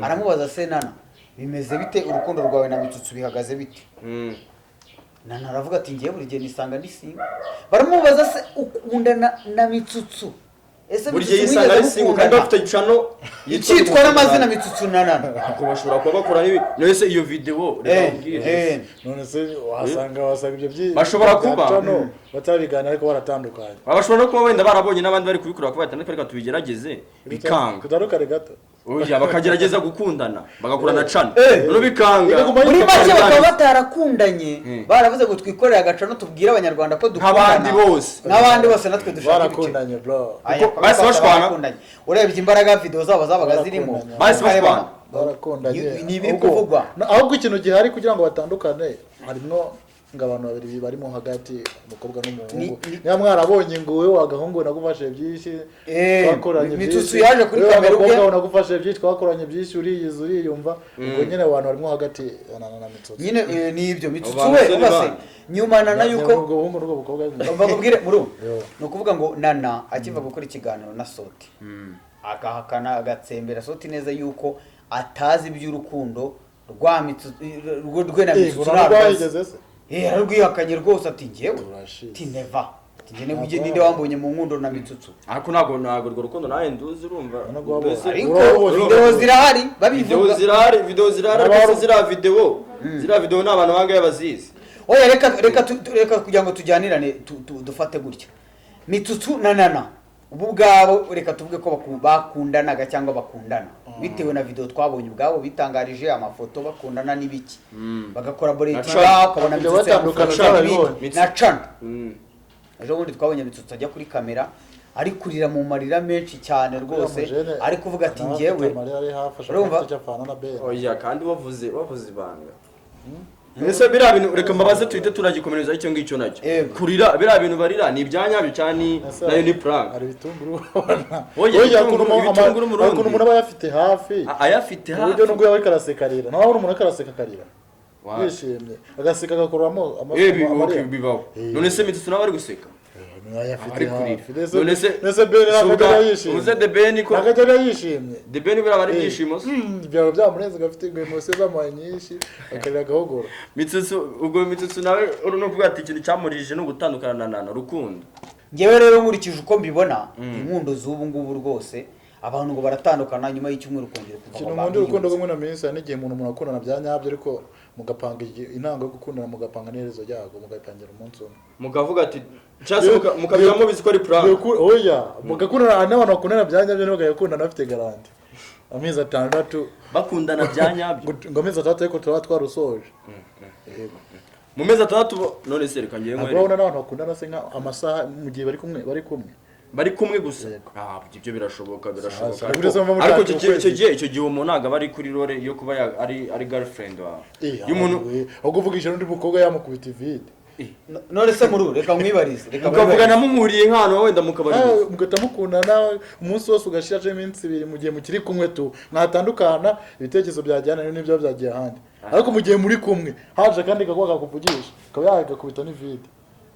Speaker 1: aramubaza se Nana bimeze bite, urukundo rwawe na Mitsutsu bihagaze bite? Nana aravuga ati ngiye buri gihe nisanga ndi single. Baramubaza se ukundana na Mitsutsu, ese
Speaker 3: Buri gihe
Speaker 1: Mitsutsu
Speaker 3: yisanga
Speaker 1: mwigeze
Speaker 3: ari single kandi
Speaker 1: mukundana?
Speaker 3: bafite channel
Speaker 1: Icyitwa n'amazina Mitsutsu na Nana.
Speaker 3: Ako bashobora kuba bakora n'ibi none se iyo video, reka nkubwire.
Speaker 2: None se wasanga ibyo
Speaker 3: Bashobora
Speaker 2: bya
Speaker 3: kuba.
Speaker 2: channel batabiganira ariko baratandukanye.
Speaker 3: Bashobora no kuba wenda barabonye n'abandi bari kubikora, kuba batandukanye, reka tubigerageze bikanga.
Speaker 2: Tutandukane gato.
Speaker 3: Oya, bakagerageza gukundana bagakora na channel, noneho bikanga.
Speaker 2: Ikaguma
Speaker 1: Muri make
Speaker 3: Bikanga.
Speaker 1: bakaba batarakundanye, baravuze ngo twikorere agacano tubwire abanyarwanda ko dukundana
Speaker 3: Nk'abandi bose.
Speaker 1: Nk'abandi bose, natwe dushaka ibice.
Speaker 2: Barakundanye bro.
Speaker 1: Aya,
Speaker 3: Kuko bahise bashwana.
Speaker 1: barakundanye. Urebye imbaraga video zabo zabaga zirimo,
Speaker 2: Barakundanye.
Speaker 3: Bahise bashwana.
Speaker 2: Barakundanye.
Speaker 1: Ni ibiri kuvugwa.
Speaker 2: Ahubwo ikintu gihari kugira ngo batandukane harimo Ngo abantu babiri barimo hagati, umukobwa n'umuhungu. Niba mwarabonye ngo wowe wagahungu nagufashe byinshi, twakoranye
Speaker 1: Mitsutsu yaje kuri
Speaker 2: wowe
Speaker 1: kamera ubwe.
Speaker 2: wagakobwa nagufashe byinshi, twakoranye byinshi, uriyizi, uriyumva. Ubwo nyine abantu barimo hagati na Mitsutsu.
Speaker 1: Nyine ni ibyo Mitsutsu
Speaker 3: Abo
Speaker 1: we
Speaker 3: bantu se ni
Speaker 1: ubase
Speaker 3: bande?
Speaker 1: Nyuma Nana yuko
Speaker 2: ubwo buhungu n'ubwo bukobwa.
Speaker 1: Bakubwire muri
Speaker 2: Yo.
Speaker 1: ni ukuvuga ngo Nana akiva gukora ikiganiro na Soti, agahakana, agatsembera Soti neza yuko atazi iby'urukundo rwa Mitsutsu, rwe na Mitsutsu
Speaker 2: ntabwo
Speaker 1: ntabwo azi.
Speaker 2: rwahigeze se?
Speaker 1: Yararwihakanye rwose, ati njyewe
Speaker 2: Turashize.
Speaker 1: ati never, ati njye
Speaker 2: Ntabwo
Speaker 1: ninde wambonye mu nkundo na Mitsutsu?
Speaker 3: Ariko ntabwo urwo rukundo nawe nduzi, urumva.
Speaker 2: Ntabwo wabonye.
Speaker 3: Mbese-
Speaker 1: Ariko
Speaker 2: Urababonye.
Speaker 1: video zirahari
Speaker 3: Video
Speaker 1: babivuga.
Speaker 3: zirahari, video zirahari, ariko se ziriya video ni abantu bangahe bazizi?
Speaker 1: Oya, reka kugira ngo tujyanirane, dufate gutya: Mitsutsu na Nana ubu ubwabo, reka tuvuge ko bakundanaga cyangwa bakundana, bitewe na video twabonye, ubwabo bitangarije amafoto bakundana n'ibiki, bagakora
Speaker 3: Na
Speaker 1: boretinga,
Speaker 3: Cana.
Speaker 1: ukabona
Speaker 2: Video
Speaker 1: Mitsutsu
Speaker 2: batandukana
Speaker 1: yamufashe n'ibindi.
Speaker 2: twarabibonye.
Speaker 1: Na Cana ejo bundi twabonye Mitsutsu ajya kuri kamera ari kurira mu marira menshi cyane rwose, ari kuvuga ati
Speaker 2: nawe afite
Speaker 1: njyewe
Speaker 2: amarira ari hafi, ashobora
Speaker 1: Urumva?
Speaker 2: kuba afite icyo apfana na Ben.
Speaker 3: Oya, kandi wavuze ibanga. Ese biriya bintu, reka mbabaze, tuhite turagikomereza icyo ngicyo nacyo.
Speaker 1: Yego.
Speaker 3: Kurira, biriya bintu barira ni ibya nyabyo cyane ni
Speaker 2: Ese
Speaker 3: nayo ni prank?
Speaker 2: Hari ibitunguru ubona.
Speaker 3: Oya,
Speaker 2: Oya,
Speaker 3: ibitunguru mu
Speaker 2: hari
Speaker 3: Rundi.
Speaker 2: ukuntu umuntu aba ayafite hafi,
Speaker 3: Ayafite
Speaker 2: ku buryo
Speaker 3: hafi.
Speaker 2: nubwo yaba ariko araseka arira. Nawe ubona umuntu ariko araseka akarira, yishimye, agaseka agakuramo amarira.
Speaker 3: Okay, bibaho. None se Mitsutsu nawe ari guseka?
Speaker 2: Niba ayafite
Speaker 3: Ari kurira.
Speaker 2: hafi. Nese
Speaker 3: None se
Speaker 2: nese Ben ntabwo ajya yishimye?
Speaker 3: Uze The Ben ko
Speaker 2: Ntabwo ajya yishimye?
Speaker 3: The Ben biriya ari ibyishimo se?
Speaker 2: Byaba byamurenze, gafite ngo emotion zamuhaye nyinshi, akarira agahogora.
Speaker 3: Mitsutsu, ubwo Mitsutsu nawe uri no kuvuga ati ikintu cyamurijije ni ugutandukana na Nana, urukundo.
Speaker 1: Ngewe rero nkurikije uko mbibona, inkundo z'ubu ngubu rwose, abantu ngo baratandukana nyuma y'icyumweru kongera kuva
Speaker 2: Ikintu
Speaker 1: ngo
Speaker 2: nkunda, urukundo
Speaker 1: bamwiyunze.
Speaker 2: rwo muri ino minsi, hari n'igihe umuntu murakundana bya nyabyo, ariko mugapanga intango yo gukundana, mugapanga n'iherezo ryago, mugatangira umunsi umwe.
Speaker 3: Mukavuga ati cyangwa se mukabijyamo mubizi ko ari prank.
Speaker 2: Oya, mugakundana. Hari n'abantu bakundana bya nyabyo ntibagakundana bafite garantie amezi 6.
Speaker 3: Bakundana bya nyabyo.
Speaker 2: Ngo amezi 6 ariko turaba twarusoje. Yego.
Speaker 3: Mu mezi 6 none se reka ngewe
Speaker 2: Ntabwo
Speaker 3: nkwereke.
Speaker 2: urabona n'abantu bakundana se nka amasaha mu gihe bari kumwe, bari kumwe.
Speaker 3: Bari kumwe gusa.
Speaker 2: Yego.
Speaker 3: Ah, ibyo birashoboka, birashoboka.
Speaker 2: Sasa,
Speaker 3: Ariko
Speaker 2: buri wese muba
Speaker 3: ariko
Speaker 2: mushaka
Speaker 3: icyo
Speaker 2: ukwezi.
Speaker 3: gihe uwo muntu ntabwo aba ari kuri role yo kuba ari girlfriend wawe.
Speaker 2: Eh,
Speaker 3: Iyo umuntu
Speaker 2: ahubwo uvugisha n'undi mukobwa yamukubita ivide.
Speaker 1: None se muri reka nkwibarize, reka
Speaker 3: mukavugana
Speaker 1: nkwibarize.
Speaker 3: Muhuriye nk'ahantu wenda mu kabari gusa.
Speaker 2: Mugahita mukundana umunsi wose ugashira, cyangwa iminsi 2 mu gihe mukiri kumwe tu, mwatandukana ibitekerezo byajyana n'ibyo byagiye ahandi. Ariko mu gihe muri kumwe, haje akandi gakobwa kakuvugisha, akaba yagakubita n'ivide.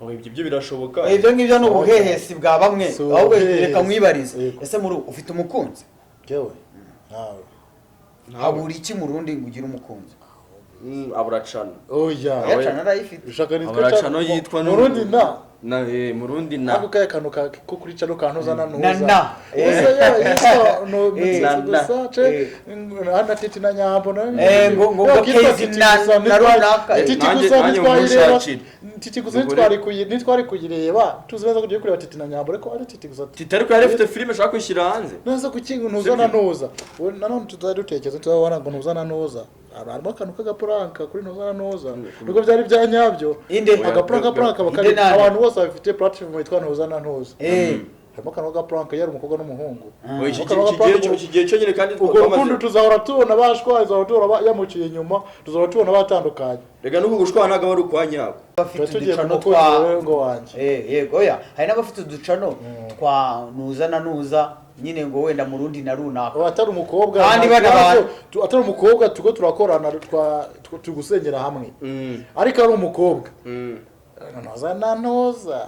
Speaker 3: Oh, ibyo byo birashoboka.
Speaker 1: Ibyo ngibyo ni ubuhehesi bwa bamwe.
Speaker 2: Si
Speaker 1: Ahubwo
Speaker 2: ubuhehesi.
Speaker 1: reka nkwibarize.
Speaker 2: Yego.
Speaker 1: Ese muri ufite umukunzi?
Speaker 2: Yewe, nawe.
Speaker 1: Habura iki mu rundi ngo ugire umukunzi?
Speaker 3: Aburacana.
Speaker 2: Oya.
Speaker 1: Oya, arayifite.
Speaker 2: Ushaka nitwa
Speaker 3: Aburacano yitwa
Speaker 2: Murundi na
Speaker 3: na murundi na
Speaker 2: ako kaya kantu ko kuri cano kantuza na ntuza.
Speaker 1: Na na.
Speaker 2: Gusa ya yitwa no
Speaker 1: Eh.
Speaker 3: Na na.
Speaker 2: gusa ce hana Titi na Nyambo na
Speaker 1: Ngo
Speaker 2: kitwa
Speaker 1: Kezi
Speaker 2: Titi
Speaker 1: na
Speaker 2: gusa
Speaker 1: na runaka.
Speaker 2: Titi gusa
Speaker 3: Nanjye
Speaker 2: ntitwayireba.
Speaker 3: munshakire.
Speaker 2: Titi gusa
Speaker 3: Nukuri.
Speaker 2: ntitwari kuyireba tuzi neza ko tugiye kureba Titi na Nyambo, ariko ari Titi gusa.
Speaker 3: Titi ariko yari afite filime ashaka kwishyira hanze.
Speaker 2: Neza kuki ntuza na ntuza. Wowe nanone tutari dutekereza, tuzabona ngo ntuza na ntuza harimo akantu k'agaprank kuri ntuza na ntuza, nubwo byari bya nyabyo.
Speaker 1: Inde?
Speaker 2: Agaprank prank
Speaker 1: Inde
Speaker 2: kari
Speaker 1: nande?
Speaker 2: abantu bose bafite platform yitwa ntuza na ntuza. Harimo akantu k'agaprank, yari umukobwa n'umuhungu.
Speaker 3: Oya,
Speaker 2: Harimo akantu k'agaprank.
Speaker 3: iki gihe cyo nyine kandi
Speaker 2: Ubwo
Speaker 3: twamaze-
Speaker 2: rukundo tuzahora tubona bashwaye, tuzahora tubona yamuciye inyuma, tuzahora tubona batandukanye.
Speaker 3: Reka n'uku gushwana ntabwo aba ari ukwa nyako.
Speaker 1: Bafite
Speaker 2: Tuba tugiye ku
Speaker 1: uducano
Speaker 2: mukunzi
Speaker 1: twa
Speaker 2: rero ngo wanjye.
Speaker 1: Yego, oya, hari n'abafite uducano twa nuza na nuza nyine, ngo wenda mu rundi na runaka.
Speaker 2: Aba atari umukobwa
Speaker 1: Kandi
Speaker 2: nta
Speaker 1: bana
Speaker 2: kibazo, atari umukobwa tuko turakorana tugusengera hamwe, ariko ari umukobwa ntuza na ntuza.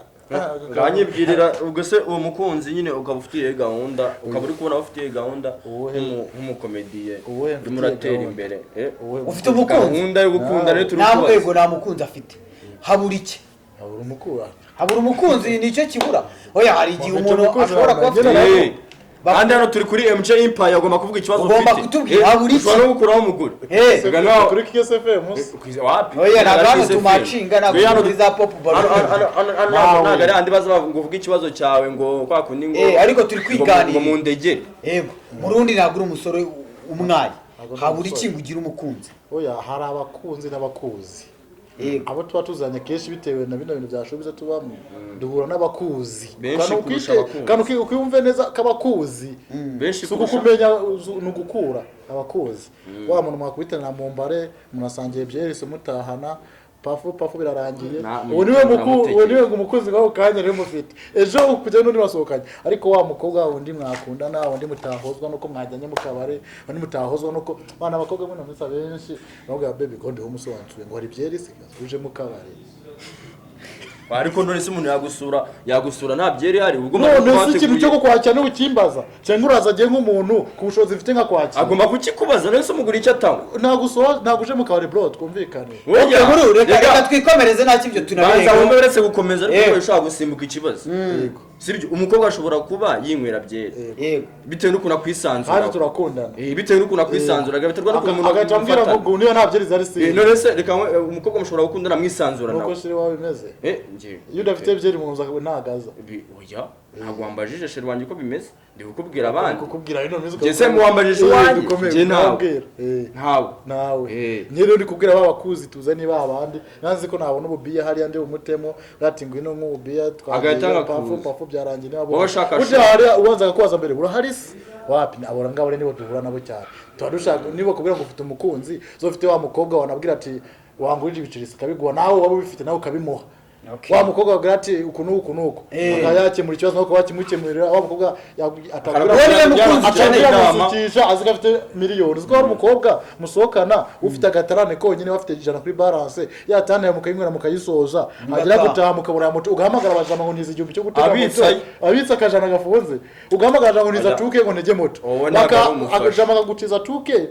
Speaker 3: Nganyibwirira, ubwo se uwo mukunzi nyine ukaba ufitiye gahunda, ukaba uri kubona ufitiye gahunda
Speaker 2: Uwuhe?
Speaker 3: nk'umukomediye
Speaker 2: Uwuhe
Speaker 3: urimo
Speaker 2: mfitiye
Speaker 3: uratera
Speaker 2: gahunda?
Speaker 3: imbere?
Speaker 2: Uwuhe?
Speaker 1: Ufite umukunzi?
Speaker 3: Gahunda yo gukunda rero turi
Speaker 1: Nta
Speaker 3: kubaza.
Speaker 1: rwego, nta mukunzi afite, habura iki?
Speaker 2: Habura umukura.
Speaker 1: Habura umukunzi, nicyo kibura. Oya, hari igihe
Speaker 2: Ufite
Speaker 1: umuntu
Speaker 2: umukunzi
Speaker 1: ashobora kuba afite
Speaker 2: wawe,
Speaker 3: Kandi hano turi kuri MJ Empire, ugomba kuvuga ikibazo
Speaker 1: Ugomba
Speaker 3: ufite.
Speaker 1: kutubwira, habura iki?
Speaker 3: Ushobora no gukuraho umugore. Reka
Speaker 2: Kuri KSFM se?
Speaker 3: Wapi?
Speaker 1: Oya, ntabwo hano
Speaker 3: KSFM.
Speaker 1: tumacinga, ntabwo
Speaker 3: Twe hano
Speaker 1: turi za pop balloon.
Speaker 3: Hano
Speaker 2: Nawe.
Speaker 3: ntabwo ari handi baza bavuga ngo uvuge ikibazo cyawe, ngo kwa kundi ngo
Speaker 1: Ariko turi kwiganirira.
Speaker 3: ngo mu ndegere.
Speaker 1: Yego, murundi ntabwo uri umusore umwaye.
Speaker 2: Ntabwo ndi
Speaker 1: Habura iki
Speaker 2: umusore.
Speaker 1: ngo ugire umukunzi?
Speaker 2: Oya, hari abakunzi n'abakuzi.
Speaker 1: Yego.
Speaker 2: Abo tuba tuzanye kenshi bitewe na bino bintu bya showbiz tubamo, duhura n'abakuzi.
Speaker 3: Benshi
Speaker 2: Kandi
Speaker 3: kurusha abakunzi.
Speaker 2: kandi ukwiyumve neza k'abakuzi
Speaker 3: Benshi
Speaker 2: si
Speaker 3: kurusha
Speaker 2: ukukumenya, ni ugukura abakuzi wa muntu mwakubitana mu mbare, munasangiye byerese, mutahana. Pafu pafu birarangiye.
Speaker 3: Na-
Speaker 2: Uwo niwe muku, uwo
Speaker 3: namutekereje.
Speaker 2: niwe umukunzi wawe kanya rero mufite. Ejo kujya n'undi basohokanye. Ariko wa mukobwa wundi mwakundana, wundi mutahozwa nuko mwajyanye mu kabare, wundi mutahozwa nuko bana abakobwa mwe namisa benshi bavuga baby ko ndiho umusobanukiwe ngo hari byeri se uje mu kabare.
Speaker 3: Ariko none se umuntu yagusura nta byeri hari ubwo
Speaker 2: None se ikintu cyo kukwakira n'ukimbaza cyangwa uraza agiye nk'umuntu ku bushobozi mfite nkakwakira.
Speaker 3: Agomba kukikubaza none se umugura icyo atanywa.
Speaker 2: Ntabwo usoho, ntabwo uje mu kabari bro, twumvikane.
Speaker 1: Okay, Buru, reka twikomereze nta kibyo
Speaker 3: Banza
Speaker 1: tunabirengaho.
Speaker 3: wumve, uretse gukomeza ariko
Speaker 1: Yego.
Speaker 3: ushobora gusimbuka ikibazo.
Speaker 2: Yego.
Speaker 3: Sibyo, umukobwa ashobora kuba yinywera byeri
Speaker 1: Yego.
Speaker 3: bitewe n'ukuntu akwisanzura.
Speaker 2: Kandi turakundana.
Speaker 3: Bitewe n'ukuntu akwisanzura biterwa n'ukuntu umuntu
Speaker 2: Agahita ambwira ngo
Speaker 3: amufatana.
Speaker 2: ngo niba nta byeri zari si.
Speaker 3: None se reka umukobwa mushobora gukundana mwisanzura
Speaker 2: Nuko
Speaker 3: nawe.
Speaker 2: shiri wawe bimeze.
Speaker 3: Njyewe.
Speaker 2: Iyo udafite byeri mu nzu ntagaza.
Speaker 3: Oya, ntabwo wambajije sheri wanjye uko bimeze, ndi kukubwira abandi.
Speaker 2: Kukubwira ino mizi.
Speaker 3: Njye se muwambajije uwanjye? Njye ntawe. Ntawe.
Speaker 2: Nawe.
Speaker 3: Eh.
Speaker 2: Nyine uri kubwira ba bakuzi tuza niba abandi. Nanzi ko nabona ububiya hariya ndi umutemo, ati ngwino nk'ububiya twagiye
Speaker 3: Agahita
Speaker 2: pafu
Speaker 3: agakuza.
Speaker 2: pafu byarangiye niba
Speaker 3: Wowe shaka
Speaker 2: burya
Speaker 3: shaka.
Speaker 2: hariya ubanza kubaza mbere urahari se? Wapi abora ngabo rero nibo duhura nabo cyane. Tuba dushaka niba kubwira ngo ufite umukunzi, zo ufite wa mukobwa wanabwira ati wangurije ibiceri akabiguha, nawe waba ubifite nawe ukabimuha.
Speaker 1: Okay.
Speaker 2: Wa mukobwa abwira ati uku n'uku n'uku.
Speaker 1: Eh.
Speaker 2: Akaba yakemura ikibazo nawe ukaba wakimukemurira, wa mukobwa atakubwira
Speaker 1: Uwo niwe mukunzi
Speaker 2: atangira
Speaker 1: ukeneye.
Speaker 3: Inama.
Speaker 2: gusukisha azi ko afite miliyoni. Uzi ko hari umukobwa musohokana ufite agatarane konyine, bafite 100 kuri balance, yatanaye mukayinywera mukayisoza, agera gutaha mukabura moto, ugahamagara abajama ngo nize 1000 cyo gutega moto,
Speaker 3: Abitsa.
Speaker 2: abitsa akajana gafunze, ugahamagara abajama ngo nize
Speaker 3: Oya.
Speaker 2: atuke ngo ntege moto.
Speaker 3: Wowe ntabwo ari umufasha.
Speaker 2: Akajama akagutiza tuke,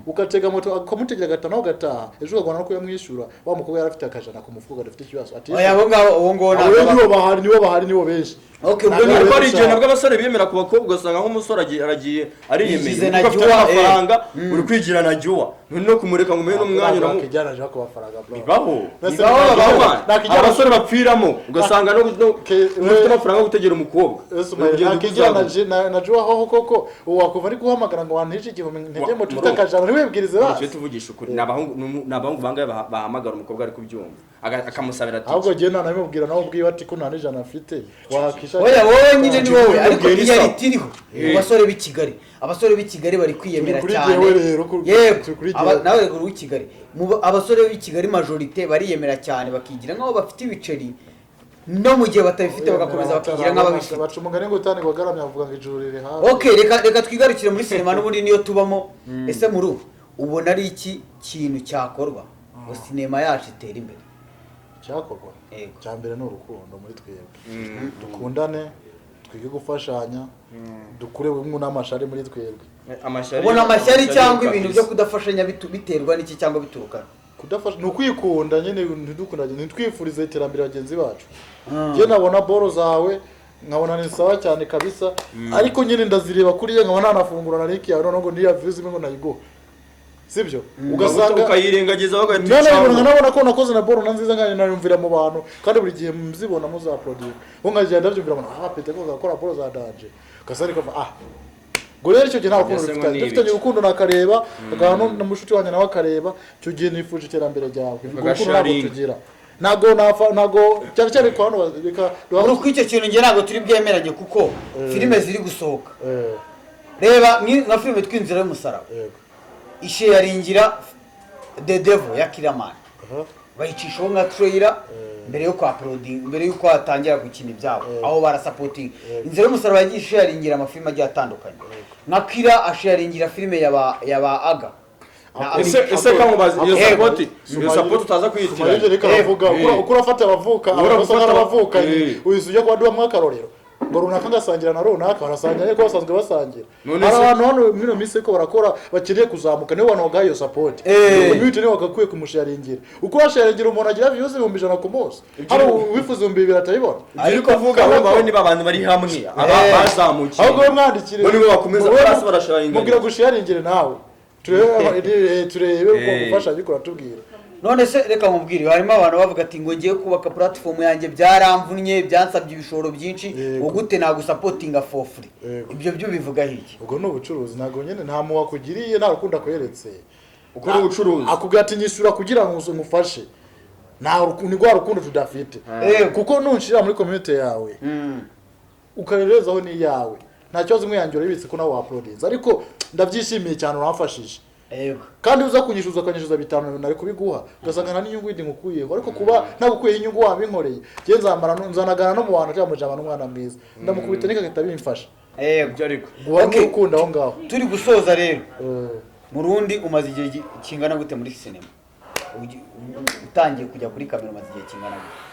Speaker 2: ugatega moto akamutegera agataha nawe ugataha ejo ukagona no kuyamwishyura. Wa mukobwa yari afite akajana ku mufuka kadafite ikibazo ati
Speaker 1: Oya, abo ngabo uwo nguwo
Speaker 2: abo rero
Speaker 1: ntabwo
Speaker 2: nibo bahari, nibo bahari, nibo benshi.
Speaker 1: Okay, ubwo
Speaker 2: Ntabwo
Speaker 1: ni
Speaker 3: Ariko
Speaker 2: ari
Speaker 3: hari igihe
Speaker 2: gushaka.
Speaker 3: nabwo abasore biyemera ku bakobwa, ugasanga nk'umusore aragiye ariyemeye
Speaker 1: Yigize na
Speaker 3: kuko afite
Speaker 1: Juwa, eh.
Speaker 3: amafaranga, uri kwigira na juwa none no kumureka ngo umuhe n'umwanya uramu
Speaker 2: Nakijyana aje ku mafaranga bro.
Speaker 3: Bibaho.
Speaker 2: Mbese
Speaker 1: Bibaho,
Speaker 3: Bibaho,
Speaker 1: bibaho.
Speaker 3: man.
Speaker 2: Nakijyana-
Speaker 3: Abasore bapfiramo ugasanga no ufite amafaranga yo gutegera umukobwa.
Speaker 2: Yesu Maria,
Speaker 3: Urugendo
Speaker 2: nakijyana
Speaker 3: rw'uzamuka.
Speaker 2: na Juwa hoho koko ubu wakuva ari guhamagara ngo wantishe igihumbi ntege moto ufite
Speaker 3: Wa-
Speaker 2: akajana ntiwibwirize
Speaker 3: Tujye
Speaker 2: basi.
Speaker 3: tuvugisha ukuri, ni abahungu ni abahungu bangahe bahamagara umukobwa ari kubyumva akamusabira ati
Speaker 2: Ahubwo njyewe ntanabimubwira nawe ubwiwe ati ko nta n'ijana afite wakisha.
Speaker 1: Oya, wowe nyine ni wowe, ariko
Speaker 3: Ubwira isa.
Speaker 1: reality iriho mu basore b'i Kigali, abasore b'i Kigali bari kwiyemera
Speaker 2: Turi kuri
Speaker 1: cyane.
Speaker 2: jyewe rero,
Speaker 1: Yego,
Speaker 2: turi kuri jyewe.
Speaker 1: nawe uri uw'i Kigali. Abasore b'i Kigali majorité bariyemera cyane, bakigira nk'aho bafite ibiceri, no mu gihe batabifite bagakomeza bakigira nk'ababifite.
Speaker 2: Baca umugani ngo utani wagaramye avuga ngo ijuru riri hafi.
Speaker 1: Okay, reka twigarukire muri sinema n'ubundi niyo tubamo. Ese muri ubu ubona ari iki kintu cyakorwa ngo sinema yacu itere imbere?
Speaker 2: Cyakorwa
Speaker 1: Yego.
Speaker 2: cya mbere ni urukundo muri twebwe, dukundane, twige gufashanya, dukure bumwe n'amashari muri twebwe.
Speaker 3: Amashyari.
Speaker 1: Ubona amashyari cyangwa ibintu
Speaker 3: kabisa.
Speaker 1: byo kudafashanya biterwa n'iki cyangwa bituruka?
Speaker 2: Kudafasha ni ukwikunda nyine, ntidukundanye, ntitwifurize iterambere bagenzi bacu. Njye nabona boro zawe nkabona ni sawa cyane kabisa, ariko nyine ndazireba kuriya nkabona ntanafungura na link yawe, noneho ngo niya views imwe ngo nayiguha, sibyo? Ugasanga
Speaker 3: ukayirengagiza bagahita
Speaker 2: none
Speaker 3: ucamo.
Speaker 2: nkanabona ko nakoze na boro na nziza nkanjye nayumvira mu bantu, kandi buri gihe mzibona muzauploadinga ngo nkagenda ndabyumvira ngo ah pete ko gakora boro za danger, ugasanga ariko ah ngo rero icyo gihe nta rukundo
Speaker 3: Mbese ngo
Speaker 2: dufitanye.
Speaker 3: ni
Speaker 2: Dufitanye
Speaker 3: ibiki?
Speaker 2: urukundo nakareba agahano na mushuti wanjye nawe akareba, icyo gihe nifuje iterambere ryawe. Urwo rukundo ntabwo
Speaker 3: Bagasharinga.
Speaker 2: tugira, ntabwo nafa, ntabwo cyane cyane ku bantu reka
Speaker 1: Muri uko icyo kintu njye ntabwo turi bwemeranye kuko filime ziri gusohoka, reba nka filime tw'inzira y'umusaraba,
Speaker 2: yego
Speaker 1: isharingira The Devil ya Killaman,
Speaker 2: aha
Speaker 1: bayicishaho nka trailer mbere yo kwa uploading, mbere yuko hatangira gukina ibyabo, aho barasupporting. Inzira y'umusaraba yagiye isharingira amafilime agiye atandukanye, nka Kira asharingira filime yaba aga Na
Speaker 3: Ese kamubaza iyo
Speaker 1: Yego.
Speaker 3: support, iyo support utaza
Speaker 2: Sumayije
Speaker 3: kwiyitiranya.
Speaker 2: reka aravuga uko urafata abavuka
Speaker 3: Ura
Speaker 2: abakosa
Speaker 3: gufata
Speaker 2: nk'abavukanye, uhise ujya kubaduhamwo akarorero ngo runaka ngasangira na runaka barasangira, ariko basanzwe basangira.
Speaker 3: None
Speaker 2: Hari
Speaker 3: se-
Speaker 2: abantu hano muri ino minsi ariko barakora bakeneye kuzamuka, nibo bantu bagaha iyo support. Community nibo bagakwiye kumusharingira. Uko washaringira umuntu agira views 100,000 ku munsi, hari uwifuza 2000 atabibona.
Speaker 3: Ibyo uri kuvuga aho ngaho niba abantu bari hamwe aba bazamukiye
Speaker 2: Ahubwo we mwandikire.
Speaker 3: Bo nibo bakomeza
Speaker 2: Wowe
Speaker 3: hasi barasharinga.
Speaker 2: mubwira gusharingire nawe turebe uko gufasha ariko uratubwira.
Speaker 1: None se reka nkubwire, harimo abantu bavuga ati ngo ngiye kubaka platform yanjye byaramvunnye, byansabye ibishoro byinshi,
Speaker 2: Yego.
Speaker 1: ngo gute nagusupportinga for free?
Speaker 2: Yego.
Speaker 1: Ibyo byo bivuga iki?
Speaker 2: Ubwo ni ubucuruzi, ntabwo nyine nta muwa akugiriye, nta rukundo akweretse.
Speaker 3: Ukora ubucuruzi.
Speaker 2: Akubwira ati nyishyura kugira ngo ngufashe, nta ni rwa rukundo tudafite.
Speaker 1: Yego.
Speaker 2: Kuko nunshira muri community yawe ukarerezaho n'iyawe, nta kibazo, imwe yanjye urabitse ko nawe wauploadinze, ariko ndabyishimiye cyane uramfashije.
Speaker 1: Yego.
Speaker 2: Kandi uza kunyishyuza ukanyishyuza 5 nari kubiguha, ugasanga nta n'inyungu yindi ngukuyeho. Ariko kuba ntagukuyeho inyungu wabinkoreye, njye nzamara nzanagana no mu bantu cyangwa mujama n'umwana mwiza, ndamukubita nikagahita bimfasha.
Speaker 1: Yego.
Speaker 3: Ibyo ariko
Speaker 2: Guha
Speaker 1: Okay.
Speaker 2: n'urukundo aho ngaho.
Speaker 1: Turi gusoza rero, Murundi umaze igihe kingana gute muri sinema? Utangiye kujya kuri kamera umaze igihe kingana gute?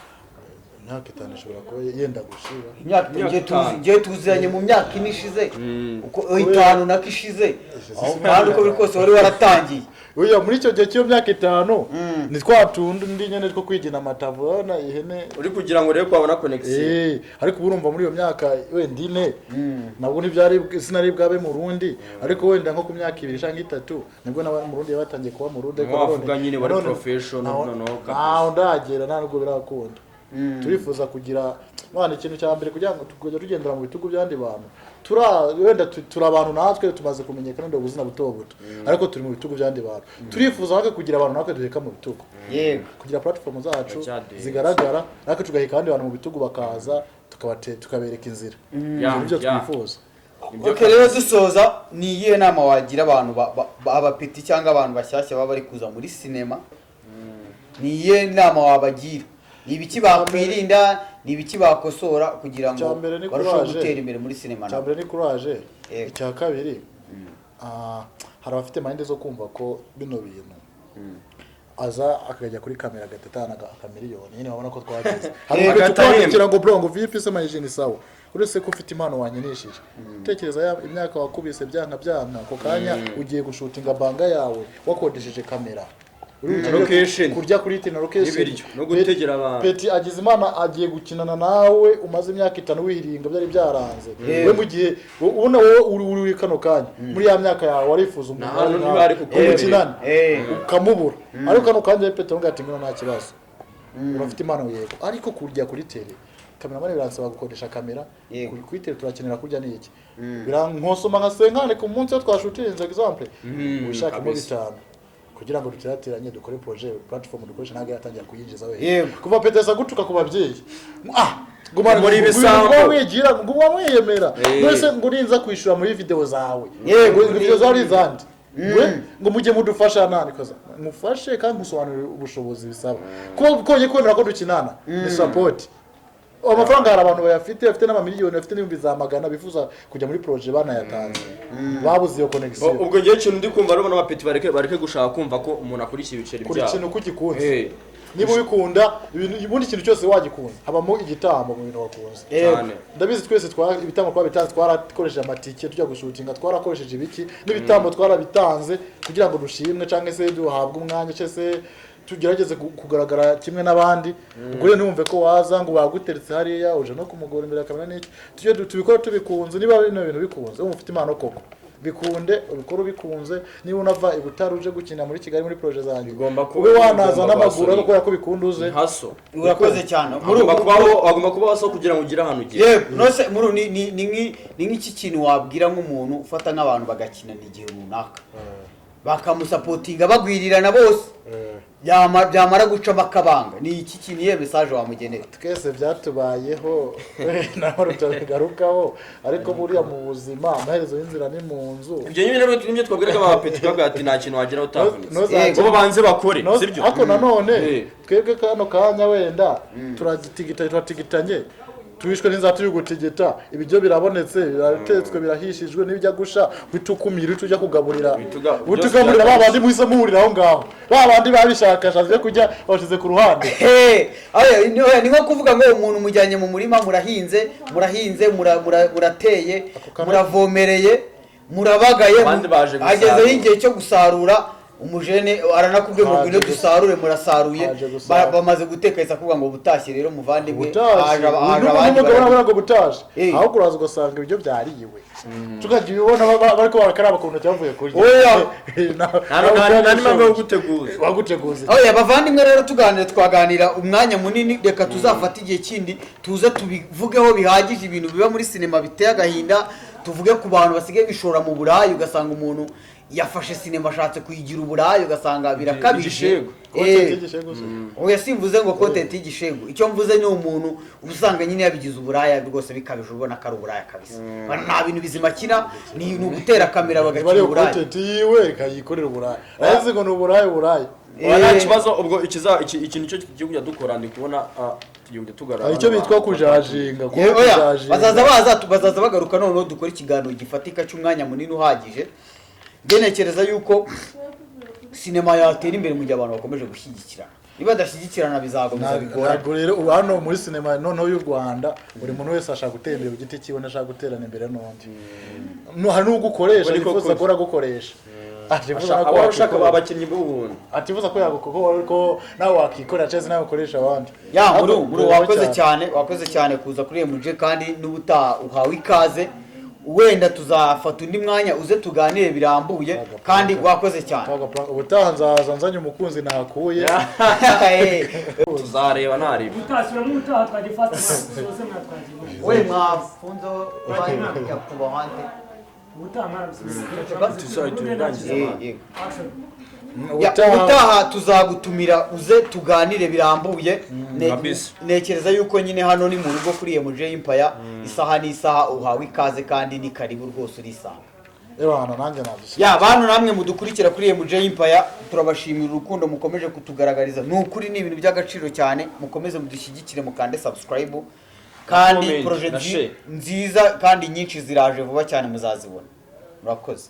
Speaker 2: Imyaka 5 ishobora kuba yenda gushira.
Speaker 1: Imyaka 5,
Speaker 3: Imyaka 5.
Speaker 1: ngiye tuziranye mu myaka 4 ishize, uko 5 nako ishize, aho kandi uko biri kose wari waratangiye.
Speaker 2: Oya, muri icyo gihe cy'iyo myaka 5 ni twa tundi ndi nyene two kwigina amatavu, urabona ihene
Speaker 3: uri kugira ngo rero kwabona connection.
Speaker 2: Ariko ubu urumva muri iyo myaka wenda 4 nabwo ntibyari sinari bwabe mu Rundi, ariko wenda nko ku myaka 2 cyangwa 3 nibwo n'aba mu Rundi batangiye kuba mu Rundi. Ariko
Speaker 3: Wavuga nyine wari professional noneho kabisa.
Speaker 2: Ntaho ndagera, nta nubwo birakunda. Turifuza kugira mwana ikintu cya mbere kugira ngo tukajya tugendera mu bitugu by'andi bantu. Wenda turi abantu natwe tumaze kumenyekana wenda ubuzima buto buto, ariko turi mu bitugu by'andi bantu. Turifuza natwe kugira abantu natwe duheka mu bitugu.
Speaker 1: Yego.
Speaker 2: Kugira platform zacu zigaragara, natwe tugaheka abandi bantu mu bitugu bakaza tukabereka inzira. Ibyo twifuza.
Speaker 1: Okay, rero dusoza, ni iyihe nama wagira abantu abapeti cyangwa abantu bashyashya baba bari kuza muri sinema? Ni iyihe nama wabagira? Ni ibiki bakwirinda, ni ibiki bakosora kugira ngo barusheho gutera imbere muri sinema?
Speaker 2: Icya mbere ni courage. Icya kabiri, hari abafite mind zo kumva ko bino bintu aza akajya kuri kamera agatatana akamiliyoni nyine babona ko twageze. Hari ukwandikira ngo bro ngo VIP se mayijini sawa, uretse ko ufite impano wankinishije. Tekereza imyaka wakubise byanka byanka ako kanya ugiye gushutinga banga yawe wakodesheje kamera
Speaker 3: location
Speaker 2: kurya kuri tino location
Speaker 3: no gutegera abantu.
Speaker 2: Peti agize imana agiye gukinana nawe umaze imyaka 5 wihiringa byari byaranze. We mu gihe ubona wowe uri kano kanya muri ya myaka yawe warifuza umuntu
Speaker 3: ntibari
Speaker 2: kugukinana ukamubura, ariko kano kanya Peti ngo ati ngino nta kibazo urafite impano yego, ariko kurya kuri tele kamera biransaba gukodesha kamera kuri tele turakenera kurya ni iki birankosoma nka senkane ku munsi twashutinze example ushaka mu 5 kugira ngo duterateranye dukore projet platform dukoresha ntabwo yatangira kuyinjiza we. Kuva Petesa gutuka ku babyeyi gumana
Speaker 3: muri ibisambo
Speaker 2: wigira nguma mwiyemera mwese ngo urinza kwishura muri video zawe ngo video zawe zandi ngo mujye mudufasha nani koza mufashe kandi musobanurire ubushobozi bisaba ko konye kwemera ko dukinana ni support. Amafaranga hari abantu bayafite bafite n'amamiliyoni bafite n'ibihumbi za magana bifuza kujya muri projet banayatanze babuze iyo connection.
Speaker 3: Ubwo ngiye kintu ndi kumva rero n'abapeti bareke gushaka kumva ko umuntu akurikiye ibiceri byabo
Speaker 2: kuri kintu kugikunze. Niba ubikunda ubundi kintu cyose wagikunze habamo igitambo mu bintu wakunze
Speaker 3: cyane.
Speaker 2: Ndabizi twese ibitambo twabitanze, twarakoresheje amatike tujya gushutinga, twarakoresheje ibiki n'ibitambo twarabitanze kugira ngo dushimwe cyangwa se duhabwe umwanya cyangwa se tugerageze kugaragara kimwe n'abandi. Ubwo rero ntiwumve ko waza ngo baguteretse hariya uje no kumugora imbere ya kamera n'iki, tujye tubikora tubikunze. Niba bino bintu bikunze ufite impano koko bikunde ubikora ubikunze. Niba unava i Butare uje gukina muri Kigali muri projet zanjye ube wanaza n'amaguru ariko kubera ko bikunda uze.
Speaker 1: Urakoze cyane.
Speaker 3: Agomba kubaho so kugira ngo ugire ahantu ugiye.
Speaker 1: Yego, nose muri ni nk'iki kintu wabwira nk'umuntu ufata nk'abantu bagakinana igihe runaka bakamusapotinga bagwirirana bose byamara guca bakabanga, ni iki kintu iye message wamugenera?
Speaker 2: Twese byatubayeho naho rutabigarukaho, ariko buriya mu buzima amaherezo y'inzira ni mu nzu.
Speaker 3: Ibyo nyine nibyo twabwiraga abapeti twabwira ati nta kintu wageraho utavunitse, bo banze bakore sibyo.
Speaker 2: Ariko nanone twebwe kano kanya wenda turatigitanye tuwishwe n'inzara turi gutigita, ibiryo birabonetse biratetswe birahishijwe n'ibijya gusha bitukumira tujya kugaburira utugaburira ba bandi muhise muhurira aho ngaho ba bandi babishakashatse byo kujya bashize ku ruhande.
Speaker 1: Ni nko kuvuga ngo umuntu mujyanye mu murima murahinze murateye muravomereye murabagaye, agezeho igihe cyo gusarura umujene aranakubwiye ngo ngwino dusarure, murasaruye bamaze guteka isa kuvuga ngo butashye rero muvandimwe
Speaker 2: aje abandi ngo butaje aho kuraza ugasanga ibyo byariwe tukagiye ubona bariko barakaraba ku ntoki bavuye kurya.
Speaker 1: Oya
Speaker 3: nta n'impamvu yo guteguza
Speaker 2: baguteguza.
Speaker 1: Oya bavandimwe rero tuganira twaganira umwanya munini, reka tuzafata igihe kindi tuze tubivugeho bihagije ibintu biba muri sinema biteye agahinda, tuvuge ku bantu basigaye bishora mu burayi ugasanga umuntu Yafashe sinema, ashatse kuyigira uburaya, ugasanga birakabije.
Speaker 3: Igishego.
Speaker 2: Content y'igishego se?
Speaker 1: Oya, simvuze ngo content y'igishego. Icyo mvuze ni umuntu usanga nyine yabigize uburaya rwose bikabije, ubona ko ari uburaya kabisa. Nta bintu bizima akina, ni ugutera kamera
Speaker 2: Niba
Speaker 1: bagakina
Speaker 2: ariyo
Speaker 1: uburaya.
Speaker 2: content yiwe, ikayikorera uburaya, arazi ngo ni uburaya, uburaya.
Speaker 3: Oya, nta kibazo. Ubwo ikintu cyo tugiye kujya dukora, ndi kubona tugiye kujya tugarura
Speaker 2: Hari icyo
Speaker 3: bano
Speaker 2: bitwa
Speaker 3: bantu.
Speaker 2: kujajinga, kuba
Speaker 1: Oya,
Speaker 2: kujajinga.
Speaker 1: Bazaza, baza, bazaza bagaruka, noneho dukora ikiganiro gifatika cy'umwanya munini uhagije. Njye ntekereza yuko sinema yatera imbere mu gihe abantu bakomeje gushyigikirana. Niba badashyigikirana, bizakomeza bigorane.
Speaker 2: Ntabwo rero ubu hano muri sinema noneho y'u Rwanda, buri muntu wese ashaka gutera imbere ku giti cyiwe, ntashaka guterana imbere n'undi. No, hari n'ubwo ukoresha
Speaker 3: Ubwo niko
Speaker 2: yifuza
Speaker 3: kuri.
Speaker 2: guhora agukoresha, atifuza ko
Speaker 3: Aba ushaka
Speaker 2: wakikorera.
Speaker 3: abakinnyi b'ubuntu.
Speaker 2: Atifuza ko ko nawe wakikorera cyangwa se nawe ukoresha abandi.
Speaker 1: Ya,
Speaker 2: Ariko
Speaker 1: muri
Speaker 2: bireba.
Speaker 1: Wakoze cyane, wakoze cyane kuza kuri MJ, kandi n'ubutaha uhawe ikaze. Wenda tuzafata undi mwanya uze tuganire birambuye, kandi wakoze cyane.
Speaker 2: Ubutaha nzaza nzanye umukunzi nahakuye.
Speaker 3: Tuzareba ntareba.
Speaker 4: Utasubiramo ubutaha, twagiye fast, soze mwatwagiye.
Speaker 1: We mwafunzo nyakubahwa nte?
Speaker 4: Ubutaha mwarabisubiza.
Speaker 3: Tuzarangiza.
Speaker 1: Yego.
Speaker 4: Action.
Speaker 1: Ya, ubutaha tuzagutumira uze tuganire birambuye.
Speaker 3: Kabisa.
Speaker 1: Ntekereza yuko nyine hano ni mu rugo kuri MJ Empire, isaha n'isaha uhawe ikaze kandi ni karibu rwose, urisanga.
Speaker 2: Ebana, nanjye nabishima.
Speaker 1: Ya, bantu namwe mudukurikira kuri MJ Empire, turabashimira urukundo mukomeje kutugaragariza. Ni ukuri, ni ibintu by'agaciro cyane. Mukomeze mudushyigikire, mukande subscribe kandi
Speaker 3: Comment
Speaker 1: projet
Speaker 3: na share.
Speaker 1: nziza kandi nyinshi ziraje vuba cyane, muzazibona. Murakoze.